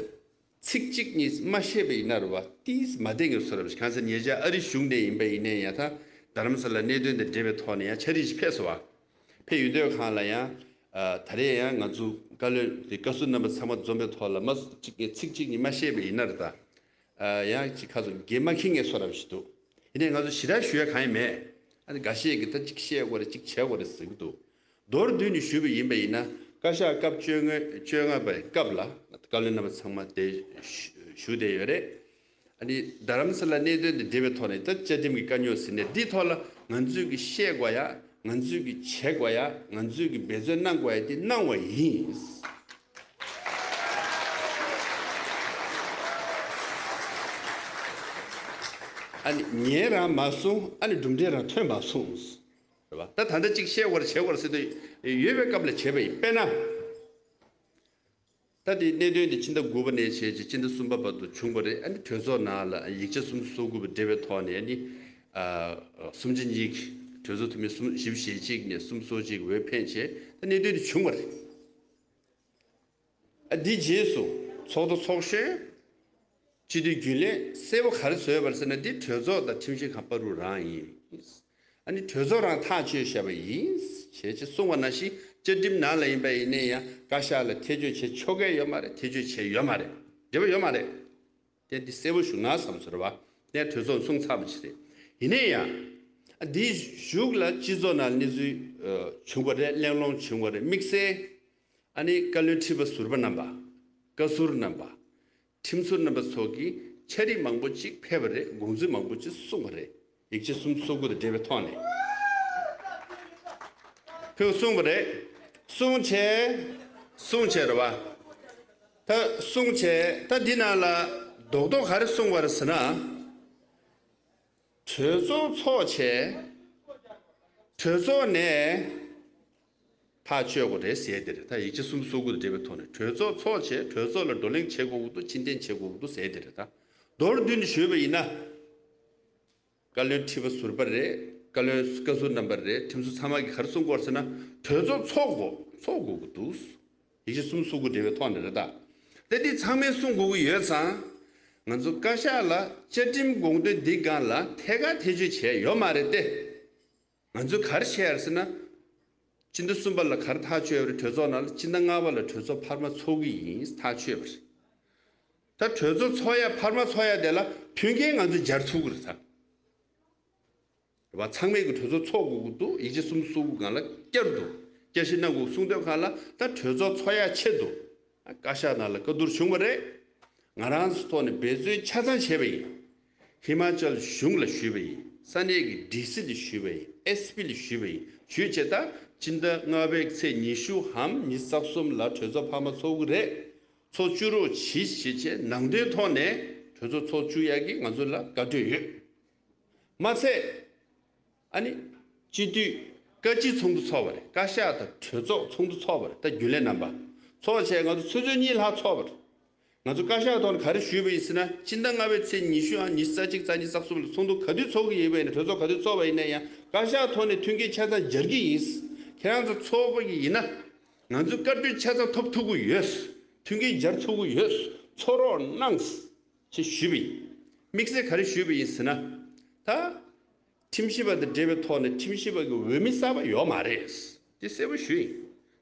ཚིག་གཅིག་གཉིས་མ་བཤད་པ་ཡིན་ན་རེད་བ། ཏིས་མ་བསྡད་ངེས་བཟོ་འདྲ་བ་ཞིག་གང་ཟེར་ཉེ་ཆར་ཨ་རི་གཞུང་ནས་ཡིན་པ་ཡིན་ནའི་ཡང་ད་རྡ་རམ་ས་ལ་གནད་དོན་དང་འབྲེལ་བའི་ཐོག་ནས་ཡང་ཕྱག་བྲིས་ཤིག་ཕེབས་སོང་བ། ཕེབས་ཡོང་དུས་སྒང་ལ་ཡང་། ཨ། ད་རེས་ཡང་ང་ཚོ་བཀའ་བློན་དེ་བཀའ་ཟུར་རྣམ་པ་ཚང་མ་འཛོམས་པའི་ཐོག་ལ་མ་གཅིག་གིས་ཚིག་གཅིག་གཉིས་མ་བཤད་པ་ཡིན་ན་རེད་ད། ཨ། ཡང་ཅིག་ཁ་སོ་འགན་མ་འཁྱེར་ངེས་བཟོ་འདྲ་བ་ཞིག་འདུག་ཡིན་ནའི་ང་ཚོ་ཞེ་དྲག་ཞུ་ཡ་གང་ཡང་མེད། ཨ་ནི་འགའ་ཤས་ཀྱིས་ད་གཅིག་བཤད་དགོས་རེད། གཅིག་བྱེད་དགོས་རེད་ཟེར་གྱི་འདུག་མདོར་བསྡུས་ནས་ཞུས་པ་ཡིན་པ་ཡིན་ན། བཀའ་ཤག་སྐབས་བཅོ་ལྔ་བཅོ་ལྔ་པའི་སྐབས་ལ་བཀའ་བློན་རྣམ་པ་ཚང་མ་དེ་བཞུགས་བསྡད་ཡོད་རེད། ཨ་ནི་རྡ་རམ་ས་ལ་གནད་དོན་དང་འབྲེལ་བའི་ཐོག་ནས་ད་བཅའ་ཁྲིམས་ཀྱི་དཀའ་རྙོག་ཟེར་ནས་འདིའི་ཐོག་ལ་ང་ཚོས་ཀྱི་བཤད་དགོས་ཡ། ང་ཚོས་ཀྱི་བྱེད་དགོས་ཡ། ང་ཚོས་ཀྱི་འབད་བརྩོན་གནང་དགོས་ཡ་དེ་གནང་བ་ཡིན། ཨ་ནི་ཉན་རང་མ་སོང་། ཨ་ནི་གྲུབ་འབྲས་རང་ཐོན་མ་སོང་། རེད་བ། ད་ད་ལྟ་གཅིག་བཤད་དགོས་རེད། བྱེད་དགོས་རེད་ཟེར་དུས་ཡོད་པའི་སྐབས་ལ་བྱས་པ་ཡིན། དཔེར་ན། ད་དེ་གནད་དོན་དེ་སྤྱི་ཟླ་དགུ་པ་ནས་བྱས་རྗེས་སྤྱི་ཟླ་གསུམ་པ་བར་དུ་བྱུང་བ་རེད། ཨ་ནི་གྲོས་ཚོགས་ནང་ལ་ཡིག་ཆ་སུམ་ཅུ་སོ་དགུ་པ་འབྲེལ་བའི་ཐོག་ནས་ཨ་ནི། ཨ། གསུམ་ཆ་གཉིས་ཀྱི་གྲོས་ཚོགས་འཐུས་མི་སུམ་བཞི་བཅུ་ཞེ་གཅིག་ནས་སུམ་ཅུ་སོ་གཅིག་འོས་འཕེན་བྱས། ད་གནད་དོན་དེ་བྱུང་བ་རེད། ཨ། འདི་རྗེས་སུ་ཚོགས་གཙོ་ཚོགས་གཞོན། སྤྱི་འཐུས་རྒྱུན་ལས་གསལ་པོ་ག་རེ་བཟོས་པ་རེད་ཟེར་ན། འདི་གྲོས་ཚོགས་དང་ཁྲིམས་ཞིབ་ཁང་བར་དུ་རང་ཡིན། ཨ་ནི་གྲོས་ཚོགས་རང་ཐག་གཅོད་བྱས་པ་ཡིན་ཞེས་ཅེས་གསུངས་པ་ནང་བཞིན། བཅའ་ཁྲིམས་ནང་ལ་ཡིན་པ་ཡིན་ནའི་ཡང་བཀའ་ཤག་ལ་ཐེ་བྱུས་བྱེད་ཆོག་གི་ཡོད་མ་རེད། ཐེ་བྱུས་བྱས་ཡོད་མ་རེད། འབྲེལ་བ་ཡོད་མ་རེད། དེ་འདི་གསལ་པོ་ཞུ་ན་བསམ་སོང་རེད་བ། དེ་གྲོས་ཚོགས་གསུངས་ཚར་བ་ཅིག་རེད། ཡིན་ནའི་ཡང་། ཨ། འདིའི་གཞུག་ལ་སྤྱི་ཚོགས་ནང་གནས་ཚུལ་བྱུང་བ་རེད། གླེང་སློང་བྱུང་བ་རེད། དམིགས་བསལ། ཨ་ནི་བཀའ་བློན་ཁྲི་པ་ཟུར་པ་རྣམ་པ། བཀའ་ཟུར་རྣམ་པ། ཁྲིམས་ཟུར་རྣམ་པ་སོགས་ཀྱིས་ཕྱག་བྲིས་མང་པོ་ཅིག་ཕེབས་པ་རེད། དགོངས་ཚུལ་མང་པོ་ཅིག་གསུངས་པ་རེད། ཡིག་ཆ་སུམ་ཅུ་སོ་དགུ་དང་འབྲེལ་བའི་ཐོག་ནས་ཕེབས་གསུངས་པ་རེད། གསུངས་བྱས། གསུངས་བྱས་རེད་བ། ད་གསུངས་བྱས། ད་འདི་ནང་ལ་རྡོག་རྡོག་ག་རེ་གསུངས་པ་རེད་ཟེར་ན། གྲོས་ཚོགས་ཚོགས་བྱས། གྲོས་ཚོགས་ནས་ཐག་གཅོད་དགོས་རེད་ཟེར་དེ་རེད། ད་ཡིག་ཆ་སུམ་ཅུ་སོ་དགུ་དང་འབྲེལ་བའི་ཐོག་ནས་གྲོས་ཚོགས་ཚོགས་བྱས། གྲོས་ཚོགས་ལ་བགྲོ་གླེང་བྱེད་དགོས་ཀྱི་འདུག་ཕྱིར་འཐེན་བྱེད་དགོས་ཀྱི་འདུག་ཟེར་དེ་རེད། ད་མདོར་བསྡུས་ནས་ཞུས་པ་ཡིན་ན། བཀའ་བློན་ཁྲི་པ་ཟུར་པ་རེད། བཀའ་བློན་བཀའ་ཟུར་རྣམ་པ་རེད། ཁྲིམས་ཟུར་ཚང་མ་གིས་ག་རེ་གསུང་གི་ཡོད་ཟེར་ན། གྲོས་ཚོགས་ཚོགས་དགོས། ཚོགས་དགོས་ཀྱི་འདུག་ཡིག་ཆ་སུམ་ཅུ་སོ་དགུ་འབྲེལ་བའི་ཐོག་ནས་རེད་ད། དེ་འདི་ཚང་མས་གསུང་དགོས་ཀྱི་ཡོད་ཙང་། ང་ཚོ་བཀའ་ཤག་ལ་བཅའ་ཁྲིམས་དགོངས་དོན་འདི་སྒང་ལ་ཐད་ཀར་ཐེ་བྱུས་བྱས་ཡོད་མ་རེད་དེ། ང་ཚོས་ག་རེ་བྱས་ཡོད་ཟེར་ན། སྤྱི་ཟླ་གསུམ་པ་ལ་ག་རེ་ཐག་གཅོད་ཡོད་རེད། གྲོས་ཚོགས་ནང་ལ་སྤྱི་ཟླ་ལྔ་པ་ལ་གྲོས་ཚོགས་འཕར་མ་ཚོགས་ཀྱི་ཡིན། ཐག་གཅོད་པ་རེད། ད་གྲོས་ཚོགས་ཚོགས་ཡ་འཕར་མ་ཚོགས་ཡ་དེ་ལ་མཐུན་རྐྱེན་ང་ཚོས་སྦྱར་ཐུབ་ཀྱི་རེད་ད། རེད་བ། ཚང་མས་ཀྱི་གྲོས་ཚོགས་ཚོགས་དགོས་ཀྱི་འདུག་ཡིག་ཆ་སུམ་ཅུ་སོ་དགུ་སྒང་ལ་བསྐྱར་དུ་བསྐྱར་ཞིབ་གནང་དགོས་གསུངས་དུས་སྒང་ལ། ད་གྲོས་ཚོགས་ཚོགས་ཡ་ཆེད་དུ་བཀའ་ཤག་ནང་ལ་བཀའ་བསྡུར་བྱུང་བ་རེད། ང་རང་ཚོའི་ཐོག་ནས་འབད་བརྩོན་ཆ་ཚང་བྱས་པ་ཡིན། ཧི་མ་ཅལ་གཞུང་ལ་ཞུས་པ་ཡིན། ས་གནས་ཀྱི་ཌི་སི་ལ་ཞུས་པ་ཡིན། ཨེས་པི་ལ་ཞུས་པ་ཡིན། ཞུས་བྱས་ད་སྤྱི་ཟླ་ལྔ་པའི་ཚེས་ཉི་ཤུའམ་ཉི་ཤུ་རྩ་གསུམ་ལ་གྲོས་ཚོགས་འཕར་མ་ཚོགས་ཀྱི་རེད། ཚོགས་བཅུག་རོགས་གྱིས་ཞེས་བྱས་ནང་དོན་ཐོག་ནས་གྲོས་ཚོགས་ཚོགས་བཅུག་ཡག་གི་ང་ཚོ་ལ་བཀའ་འཁྲོལ་ཡོད། མ་ཚད། ཨ་ནི། སྤྱི་འཐུས་བཀའ་སྤྱི་ཚོགས་འདུ་ཚོགས་པ་རེད། བཀའ་ཤག་དང་གྲོས་ཚོགས་ཚོགས་འདུ་ཚོགས་པ་རེད། ད་རྒྱུན་ལས་རྣམ་པ། ཚོགས་བྱས་ང་ཚོ་ཆུ་ཚོད་གཉིས་ལྷག་ཚོགས་པ་རེད། ང་ཚོ་བཀའ་ཤག་ཐོག་ནས་ག་རེ་ཞུས་པ་ཡིན་ཟེར་ན། སྤྱི་ཟླ་ལྔ་པའི་ཚེས་ཉི་ཤུའམ་ཉི་ཤུ་རྩ་གཅིག་རྩ་གཉིས་རྩ་གསུམ་ལ་ཚོགས་འདུ་ག་དུས་ཚོགས་ཀྱི་ཡིན་པ་ཡིན་ན། གྲོས་ཚོགས་ག་དུས་ཚོགས་པ་ཡིན་ན་ཡང་བཀའ་ཤག་ཐོག་ནས་མཐུན་རྐྱེན་ཆ་ཚང་སྦྱར་གྱི་ཡིན། ཁྱེད་རང་ཚོ་ཚོགས་པ་གི་ཡིན་ན། ང་ཚོས་བཀའ་འཁྲོལ་ཆ་ཚང་ཐོབ་ཐུབ་ཀྱི་ཡོད། མཐུན་རྐྱེན་སྦྱར་ཐུབ་ཀྱི་ཡོད། ཚོགས་རོགས་གནང་། ཅེས་ཞུས་པ་ཡིན། དམིགས་བསལ་ག་རེ་ཞུས་པ་ཡིན་ཟེར་ན། ད། ཁྲིམས་ཞིབ་པ་དང་འབྲེལ་བའི་ཐོག་ནས་ཁྲིམས་ཞིབ་པ་གི་འོས་མི་གསར་པ་ཡོད་མ་རེད། དེ་གསལ་པོ་ཞུས་ཡིན།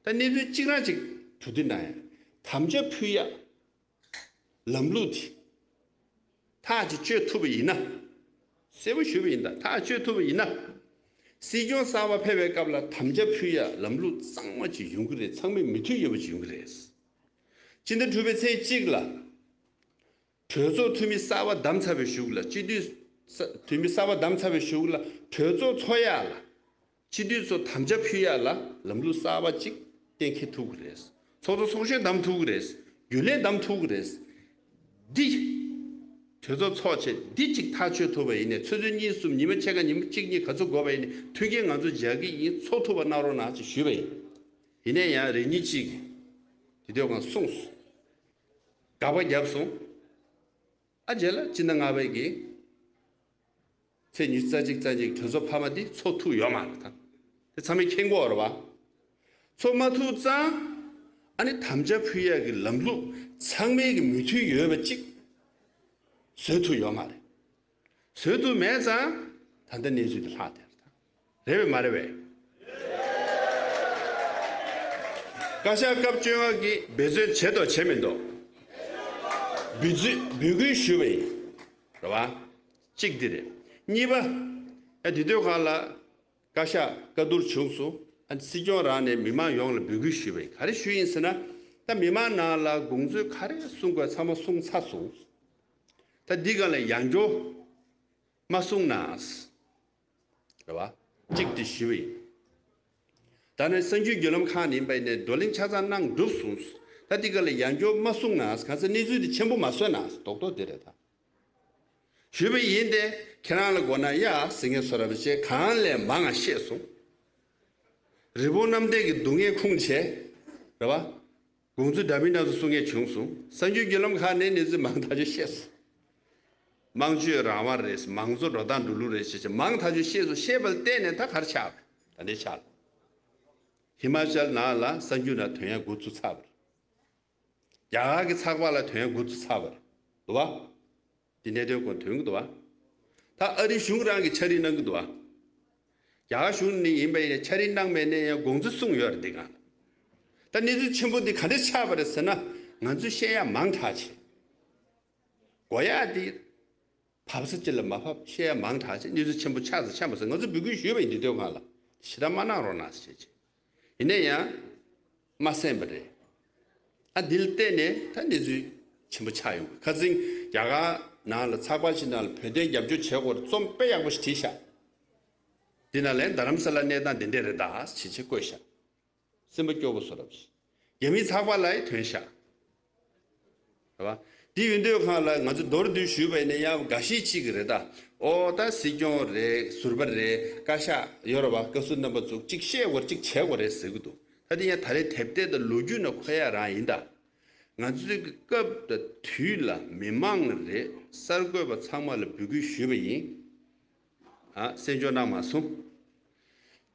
ད་གནས་ཚུལ་གཅིག་རང་གཅིག་གྲོས་བསྡུར་གནང་ཡ། དམ་བཅའ་ཕུལ་ཡ། ལམ་ལུགས་དེ། ཐག་ཅིག་གཅོད་ཐུབ་པ་ཡིན་ན། གསལ་པོ་ཞུས་པ་ཡིན། ད་ཐག་གཅོད་ཐུབ་པ་ཡིན་ན། སྲིད་སྐྱོང་གསར་པ་ཕེབས་པའི་སྐབས་ལ་དམ་བཅའ་ཕུལ་ཡ་ལམ་ལུགས་གཙང་མ་ཅིག་ཡོང་གི་རེད། ཚང་མས་མོས་མཐུན་ཡོད་པ་ཅིག་ཡོང་གི་རེད། སྤྱི་ཟླ་དྲུག་པའི་ཚེས་གཅིག་ལ། གྲོས་ཚོགས་འཐུས་མི་གསར་པ་བདམས་ཚར་བའི་གཞུག་ལ། སྤྱི་འཐུས་ས་འཐུས་མི་གསར་པ་བདམས་ཚར་བའི་གཞུག་ལ་གྲོས་ཚོགས་ཚོགས་ཡ་ལ། སྤྱི་འཐུས་ཚོ་དམ་བཅའ་ཕུལ་ཡ་ལ་ལམ་ལུགས་གསར་པ་ཅིག་ གཏན་འཁེལ་ཐུབ་ཀྱི་རེད། ཚོགས་གཙོ་ཚོགས་གཞོན་བདམས་ཐུབ་ཀྱི་རེད། རྒྱུན་ལས་བདམས་ཐུབ་ཀྱི་རེད། འདི་གྲོས་ཚོགས་ཚོགས་བྱས་འདི་གཅིག་ཐག་གཅོད་ཐུབ་པ་ཡིན་ནའི་ཆུ་ཚོད་གཉིས་གསུམ་ཉི་མ་ཕྱེད་ཀ་ཉི་མ་གཅིག་གཉིས་ག་ཚོད་དགོས་པ་ཡིན་ནའི་མཐུན་རྐྱེན་ང་ཚོ་སྦྱར་གྱི་ཡིན། ཚོགས་ཐུབ་པ་གནང་རོགས་གནང་ཅེས་ཞུས་པ་ཡིན། ཡིན་ནའི་ཡང་རེ་གཉིས་གཅིག་གིས་དེ་དུས་གང་གསུངས་སོང་། དགག་པ་བརྒྱབ་སོང་། ཨ་རྗེས་ལ་སྤྱི་ཟླ་ལྔ་པའི་གི་ཚེས་ཉི་ཤུ་རྩ་གཅིག་རྩ་གཉིས་གྲོས་ཚོགས་འཕར་མ་འདི་ཚོགས་ཐུབ་ཡོད་མ་རེད་ད། དེ་ཚང་མས་མཁྱེན་གྱི་ཡོད་རེད་བ། ཚོགས་མ་ཐུབ་ཙང་ཨ་ནི་དམ་བཅའ་ཕུལ་ཡག་གི་ལམ་ལུགས་ཚང་མའི་གི་མོས་མཐུན་ཡོད་པ་གཅིག་བཟོ་ཐུབ་ཡོད་མ་རེད། བཟོ་ཐུབ་མེད་ཙང་ད་ལྟ་གནས་ཚུལ་འདི་ལྷག་བསྡད་རེད་ད། རེད་པས་མ་རེད་པས། བཀའ་ཤག་སྐབས་བཅོ་ལྔ་གིས་འབད་བརྩོན་བྱས་འདུག་བྱས་མི་འདུག་འབོད་ཚིག་འབོད་སྐུལ་ཞུས་པ་ཡིན། རེད་བ། གཅིག་འདི་རེད། གཉིས་པ། ཨ་དེ་དུས་གང་ལ་བཀའ་ཤག་བཀའ་བསྡུར་བྱུང་སོང་། ཨ་སྲིད་སྐྱོང་རང་ནས་མི་མང་ཡོངས་ལ་འབོད་སྐུལ་ཞུས་པ་ཡིན། ག་རེ་ཞུས་ཡིན་ཟེར་ན། ད་མི་མང་ནང་ལ་དགོངས་ཚུལ་ག་རེ་གསུང་དགོས་ཚང་མ་གསུངས་ཚར་སོང་། ད་འདི་གང་ལ་ཡང་བསྐྱར་མ་གསུང་གནང་། རེད་བ། གཅིག་དེ་ཞུས་པ་ཡིན། ད་ནི་གསར་འགྱུར་བརྒྱུད་ལམ་ཁག་ནས་ཡིན་པ་ཡིན་ནའི་བགྲོ་གླེང་ཆ་ཚང་གནང་གྲུབ་སོང་། ད་འདི་ག་ལ་ཡང་བསྐྱར་མ་གསུང་ན་གང་ཟེར་གནས་ཚུལ་དེ་ཆེན་པོ་མ་བཟོས་ན་རྡོག་རྡོག་དེ་རེད་ད། ཞུས་པ་ཡིན་ཏེ་ཁྱེད་རང་ལ་དགོས་ན་ཡ་ཟེར་མཁན་བཟོ་འདྲ་བྱས་གང་ལས་མང་ང་བཤད་སོང་། རི་བོ་གནམ་བདེ་གི་སྡུག་བསྔལ་ཁུངས་བྱས། རེད་བ། དགོངས་ཚུལ་འདྲ་མིན་སྣ་ཚོགས་གསུང་མཁན་བྱུང་སོང་། གསར་འགྱུར་བརྒྱུད་ལམ་ཁག་ནས་གནས་ཚུལ་མང་ཐག་ཆོད་བཤད་སོང་། དམངས་གཅོད་རང་དབང་རེད། མང་གཙོ་འགྲོ་སྟངས་འགྲོ་ལུགས་རེད་ཅེས་བྱས་མང་ཐག་ཆོད་བཤད་སོང་། བཤད་པ་ལ་བརྟེན་ནས་ད་ག་རེ་ཆགས་པ་རེད། ད་འདི་ཆགས་ལ། ཧི་མ་ཅལ་ནང་ལ་གསར་འགྱུར་ནང་ཐོན་ཡག་འགོ་བཙུགས་ཚར་བ་རེད། རྒྱ་གར་གྱི་ཚགས་པར་ལ་ཐོན་ཡག་འགོ་བཙུགས་ཚར་བ་རེད། འདུག་བ། འདི་གནད་དོན་སྐོར་ཐོན་གྱི་འདུག་བ། ད་ཨ་རི་གཞུང་རང་གིས་ཕྱག་བྲིས་གནང་གི་འདུག་བ། རྒྱ་གར་གཞུང་ནས་ཡིན་པ་ཡིན་ན་ཕྱག་བྲིས་གནང་མེད་ནའི་ཡང་དགོངས་ཚུལ་གསུངས་ཡོད་རེད་འདི་ག་ལ། ད་གནས་ཚུལ་ཆེན་པོ་འདི་ག་འདྲ་ཆགས་པ་རེད་ཟེར་ན། ང་ཚོས་བཤད་ཡག་མང་དྲགས་བྱས། གོ་ཡག་འདི་བབས་ས་ཅིག་ལ་མ་བབས། བཤད་ཡག་མང་དྲགས་བྱས། གནས་ཚུལ་ཆེན་པོ་ཆགས་ས་ཆགས་མ་སོང་། ང་ཚོས་འབོད་སྐུལ་ཞུས་པ་ཡིན། འདི་དོན་སྒང་ལ་ཞེ་དྲག་མ་གནང་རོགས་གནང་ཟེར་བྱས་བྱས། ཡིན་ན་ཡང་། མ་གསན་པ་རེད། ཨ་འདི་ལ་བརྟེན་ནས་ད་གནས་ཚུལ་ཆེན་པོ་ཆགས་ཡོང་གི། ཁ་སང་རྒྱ་གར་ནང་ལ་ཚགས་པར་ཞིག་ནང་ལ་བོད་དོན་རྒྱབ་སྐྱོར་བྱེད་དགོས་རེད། རྩོམ་དཔེ་ཡག་པོ་ཞིག་བྲིས་ཤག་འདི་ནང་ལ་རྡ་རམ་ས་ལ་གནས་སྟངས་འདི་འདྲ་རེད་ད་ཞེས་བྱས་བཀོད་ཤག་སེམས་པ་སྐྱོ་པོ་བཟོ་འདྲ་ཞིག་རྒྱ་མིའི་ཚགས་པར་ལ་ཡང་ཐོན་ཤག་རེད་བ། འདི་ཡོད་དུས་སྒང་ལ་ང་ཚོ་མདོར་བསྡུས་ཞུས་པ་ཡིན་ན་ཡང་འགའ་ཤས་ཅིག་གིས་རེད་ད། ཨོ་ད་སྲིད་སྐྱོང་རེད། ཟུར་པ་རེད། བཀའ་ཤག་ཡོད་རེད་བ། བཀའ་ཟུར་རྣམ་པ་ཚོ་གཅིག་བཤད་དགོས་རེད། གཅིག་བྱེད་དགོས་རེད་ཟེར་གི་འདུག་ད་དེ་ཡང་ད་རེས་དེབ་ཐེར་དང་ལོ་རྒྱུས་ནང་འཁོད་ཡག་རང་ཡིན་ད། ང་ཚོའི་གི་སྐབས་དང་དུས་ལ་མི་མང་རེད། གསར་འགོད་པ་ཚང་མ་ལ་འབོད་སྐུལ་ཞུས་པ་ཡིན། ཨ་གསན་འཇོག་གནང་མ་སོང་།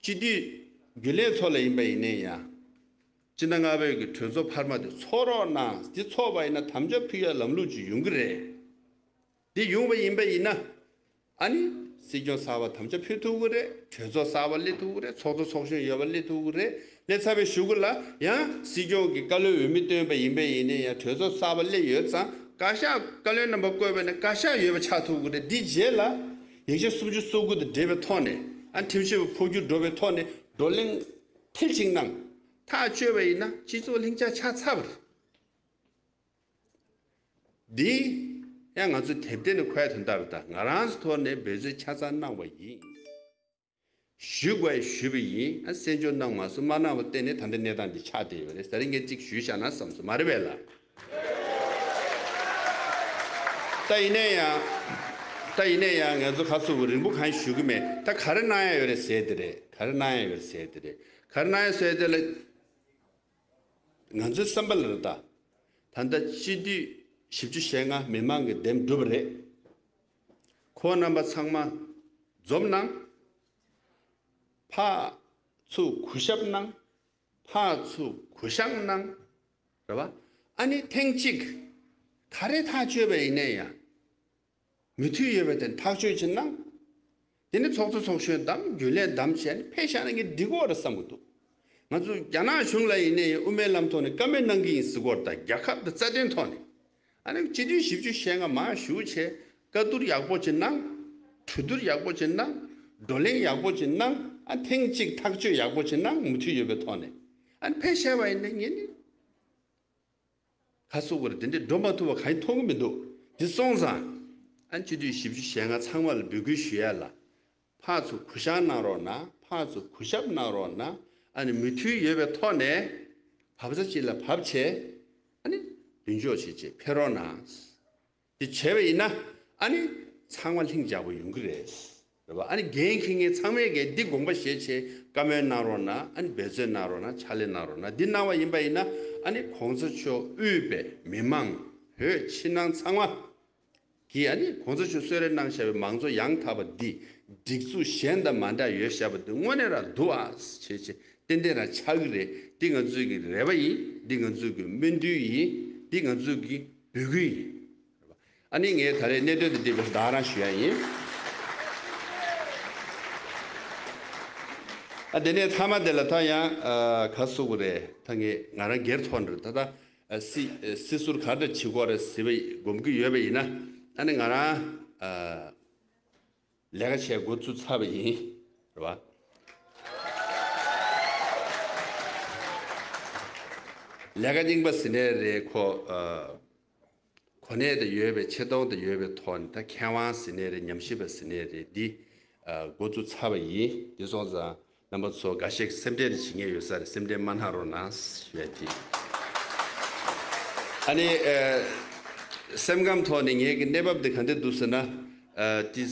སྤྱི་འཐུས་རྒྱུན་ལས་ཚོ་ལ་ཡིན་པ་ཡིན་ནའི་ཡང་། སྤྱི་ཟླ་ལྔ་པའི་གི་གྲོས་ཚོགས་འཕར་མ་དེ་ཚོགས་རོགས་གནང་། འདི་ཚོགས་པ་ཡིན་ན་དམ་བཅའ་ཕུལ་ཡག་ལམ་ལུགས་ཅིག་ཡོང་གི་རེད། འདི་ཡོང་བ་ཡིན་པ་ཡིན་ན། ཨ་ནི་སྲིད་སྐྱོང་གསར་པ་དམ་བཅའ་ཕུལ་ཐུབ་ཀྱི་རེད། གྲོས་ཚོགས་གསར་པ་སླེབས་ཐུབ་ཀྱི་རེད། ཚོགས་གཙོ་ཚོགས་གཞོན་ཡོད་པ་སླེབས་ཐུབ་ཀྱི་རེད། སླེབས་ཚར་བའི་གཞུག་གུ་ལ་ཡང་སྲིད་སྐྱོང་གིས་བཀའ་བློན་འོས་མི་བཏོན་པ་ཡིན་པ་ཡིན་ནའི་ཡང་གྲོས་ཚོགས་གསར་པ་སླེབས་ཡོད་ཙང་བཀའ་ཤག་བཀའ་བློན་རྣམ་པ་བསྐོས་པ་ཡིན་ན་བཀའ་ཤག་ཡོད་པ་ཆགས་ཐུབ་ཀྱི་རེད། འདི་རྗེས་ལ་ཡིག་ཆ་སུམ་ཅུ་སོ་དགུ་དང་འབྲེལ་བའི་ཐོག་ནས་ཨ་ཁྲིམས་ཞིབ་པ་འཕོ་འགྱུར་འགྲོ་བའི་ཐོག་ནས་བགྲོ་གླེང་མཐིལ་གཅིག་གནང་། ཐག་གཅོད་པ་ཡིན་ན་སྤྱི་ཚོགས་ལྷིང་འཇགས་ཆགས་ཚར་བ་རེད། འདི་ཡང་ང་ཚོས་དེབ་ཐེར་ནས་འཁོད་ཡག་དོན་དག་རེད། ད་ང་རང་ཚོའི་ཐོག་ནས་འབད་བརྩོན་ཆ་ཚང་གནང་བ་ཡིན། ཞུ་དགོས་ཞུས་པ་ཡིན། ཨ་གསན་འཇོག་གནང་མ་སོང་། མ་གནང་བ་བརྟེན་ནས་ད་ལྟ་གནས་སྟངས་འདི་ཆགས་བསྡད་ཡོད་རེད། ད་རིང་ངས་གཅིག་ཞུས་བཞག་ན་བསམ་སོང་། མ་རེད་པས་ལ། ད་ཡིན་ནའི་ཡང་། ད་ཡིན་ནའི་ཡང་ང་ཚོ་ཁ་སོ་བོ་རིང་པོ་གང་ཞུ་གི་མེད། ད་ག་རེ་གནང་ཡག་ཡོད་རེད་ཟེར་དེ་རེད། ག་རེ་གནང་ཡག་ཡོད་རེད་ཟེར་དེ་རེད། ག་རེ་གནང་ཡག་ཟེར་དེ་ལ། ང་ཚོའི་བསམ་པ་ལ་རེད་ད། ད་ལྟ་སྤྱི་འཐུས་བཞི་བཅུ་ཞེ་ལྔ་མི་མང་གིས་འདེམས་གྲུབ་པ་རེད། ཁོང་རྣམ་པ་ཚང་མ་འཛོམས་གནང་། ཕར་ཚུར་གུས་ཞབས་གནང་། ཕར་ཚུར་གུས་ཞབས་གནང་། རེད་བ། ཨ་ནི་ཐེངས་གཅིག་ག་རེ་ཐག་གཅོད་པ་ཡིན་ནའི་ཡང་། མོས་མཐུན་ཡོད་པའི་དེ་ཐག་གཅོད་ཅིག་གནང་། དེ་ནི་ཚོགས་གཙོ་ཚོགས་གཞོན་བདམས། རྒྱུན་ལས་བདམས་བྱས་ནས་ཕེབས་བཞག་ན་ངས་འགྲིག་གི་རེད་བསམ་གྱི་འདུག་ང་ཚོ་རྒྱ་ནག་གཞུང་ལ་ཡིན་ནའི་དབུ་མའི་ལམ་ཐོག་ནས་བཀའ་མོལ་གནང་གི་ཡིན་ཟེར་གྱི་ཡོད་རེད། ད་རྒྱལ་ཁབ་དང་རྩ་དོན་ཐོག་ནས། ཨ་ནི་སྤྱི་འཐུས་བཞི་བཅུ་ཞེ་ལྔ་མར་ཞུགས་བྱས་བཀའ་བསྡུར་ཡག་པོ་ཅིག་གནང་། གྲོས་བསྡུར་ཡག་པོ་ཅིག་གནང་། བགྲོ་གླེང་ཡག་པོ་ཅིག་གནང་། ཨ་ཐེངས་གཅིག་ཐག་གཅོད་ཡག་པོ་ཅིག་གནང་། མོས་མཐུན་ཡོད་པའི་ཐོག་ནས། ཨ་ནི་ཕེབས་བཞག་པ་ཡིན་ན་ངས་ནི། ཁ་སོ་བོར་དེ་འདྲས་འགྲོ་མ་ཐུབ་པ་གང་ཡང་མཐོང་གི་མི་འདུག་དེ་སོང་ཙང་། ཨ་སྤྱི་འཐུས་བཞི་བཅུ་ཞེ་ལྔ་ཚང་མ་ལ་འབོད་སྐུལ་ཞུ་ཡ་ལ། ཕར་ཚུར་གུས་ཞབས་གནང་རོགས་གནང་། ཕར་ཚུར་གུས་ཞབས་གནང་རོགས་གནང་། ཨ་ནི་མོས་མཐུན་ཡོད་པའི་ཐོག་ནས། བབ་ས་གཅིག་ལ་བབས་བྱས། ཨ་ནི་མདུན་ཅོག་བྱས་བྱས་ཕེབས་རོགས་གནང་། འདི་བྱས་པ་ཡིན་ན་ཨ་ནི་ཚང་མ་ལྷིང་འཇགས་པོ་ཡོང་གི་རེད། རེད་པ། ཨ་ནི་འགན་འཁྱེར་མཁན་ཚང་མས་གས་འདི་དགོངས་པ་བཞེས་བྱས་བཀའ་མོལ་གནང་རོགས་གནང་། ཨ་ནི་འབད་བརྩོན་གནང་རོགས་གནང་། ཕྱག་ལས་གནང་རོགས་གནང་། འདི་གནང་བ་ཡིན་པ་ཡིན་ན་ཨ་ནི་གོང་ས་མཆོག་དབུས་པའི་མི་མང་བོད་ཕྱི་ནང་ཚང་མ་གིས་ཨ་ནི་གོང་ས་མཆོག་གསོལ་རས་གནང་བཞག་པའི་མང་གཙོ་ཡང་དག་པ་འདི་སྒྲིག་འཛུགས་གཞན་དང་མ་འདྲ་ཡོད་བཞག་པ་འདི་དངོས་གནས་རང་འདུག་ཨ་བྱས་བྱས་ཏན་ཏན་རང་ཆགས་ཀྱི་རེད། འདི་ང་ཚོའི་གི་རེ་བ་ཡིན། འདི་ང་ཚོའི་གི་སྨོན་འདུན་ཡིན། འདི་ང་ཚོའི་གི་འབོད་སྐུལ་ཡིན། ཨ་ནི་ངས་ད་རེས་གནད་དོན་དེ་འདི་བདག་རང་ཞུ་ཡ་ཡིན། ཨ་དེ་ནས་མཐའ་མ་དེ་ལ་ད་ཡང་ཨ་ག་སུ་གུ་རེད། ད་ངས་ང་རང་སྒེར་ཐོག་ནས་ད་ད་ཨ་སྲིད་སྲིད་ཟུར་ག་འདྲ་བྱེད་དགོས་རེད་ཟེར་བའི་སྒོམ་གྱི་ཡོད་པ་ཡིན་ན། ཨ་ནི་ང་རང་ཨ་ལས་ཀ་བྱས་འགོ་བཙུགས་ཚར་བ་ཡིན། རེད་བ། ལས་ཀ་རྙིང་པ་ཟེར་ནའི་རེད། ཁོ་ཨ་གོ་གནས་དང་ཡོད་པའི་ཆེ་མཐོང་དང་ཡོད་པའི་ཐོག་ནས་ད་མཁས་དབང་ཟེར་ནའི་རེད། ཉམས་ཞིབ་པ་ཟེར་ནའི་རེད། འདི་ཨ་འགོ་བཙུགས་ཚར་བ་ཡིན། དེ་སོང་ཙང་རྣམ་པ་ཚོ་འགའ་ཤས་སེམས་ཁྲལ་བྱེད་མཁན་ཡོད་ས་རེད། སེམས་ཁྲལ་མ་གནང་རོགས་གནང་ཞུ་ཡ་དེ། ཨ་ནི་ཨ་སེམས་ཁམས་ཐོག་ནས་ངེད་ཀྱི་གནས་བབ་འདི་ག་འདྲ་འདུག་ཟེར་ན། ཨ་ཏི་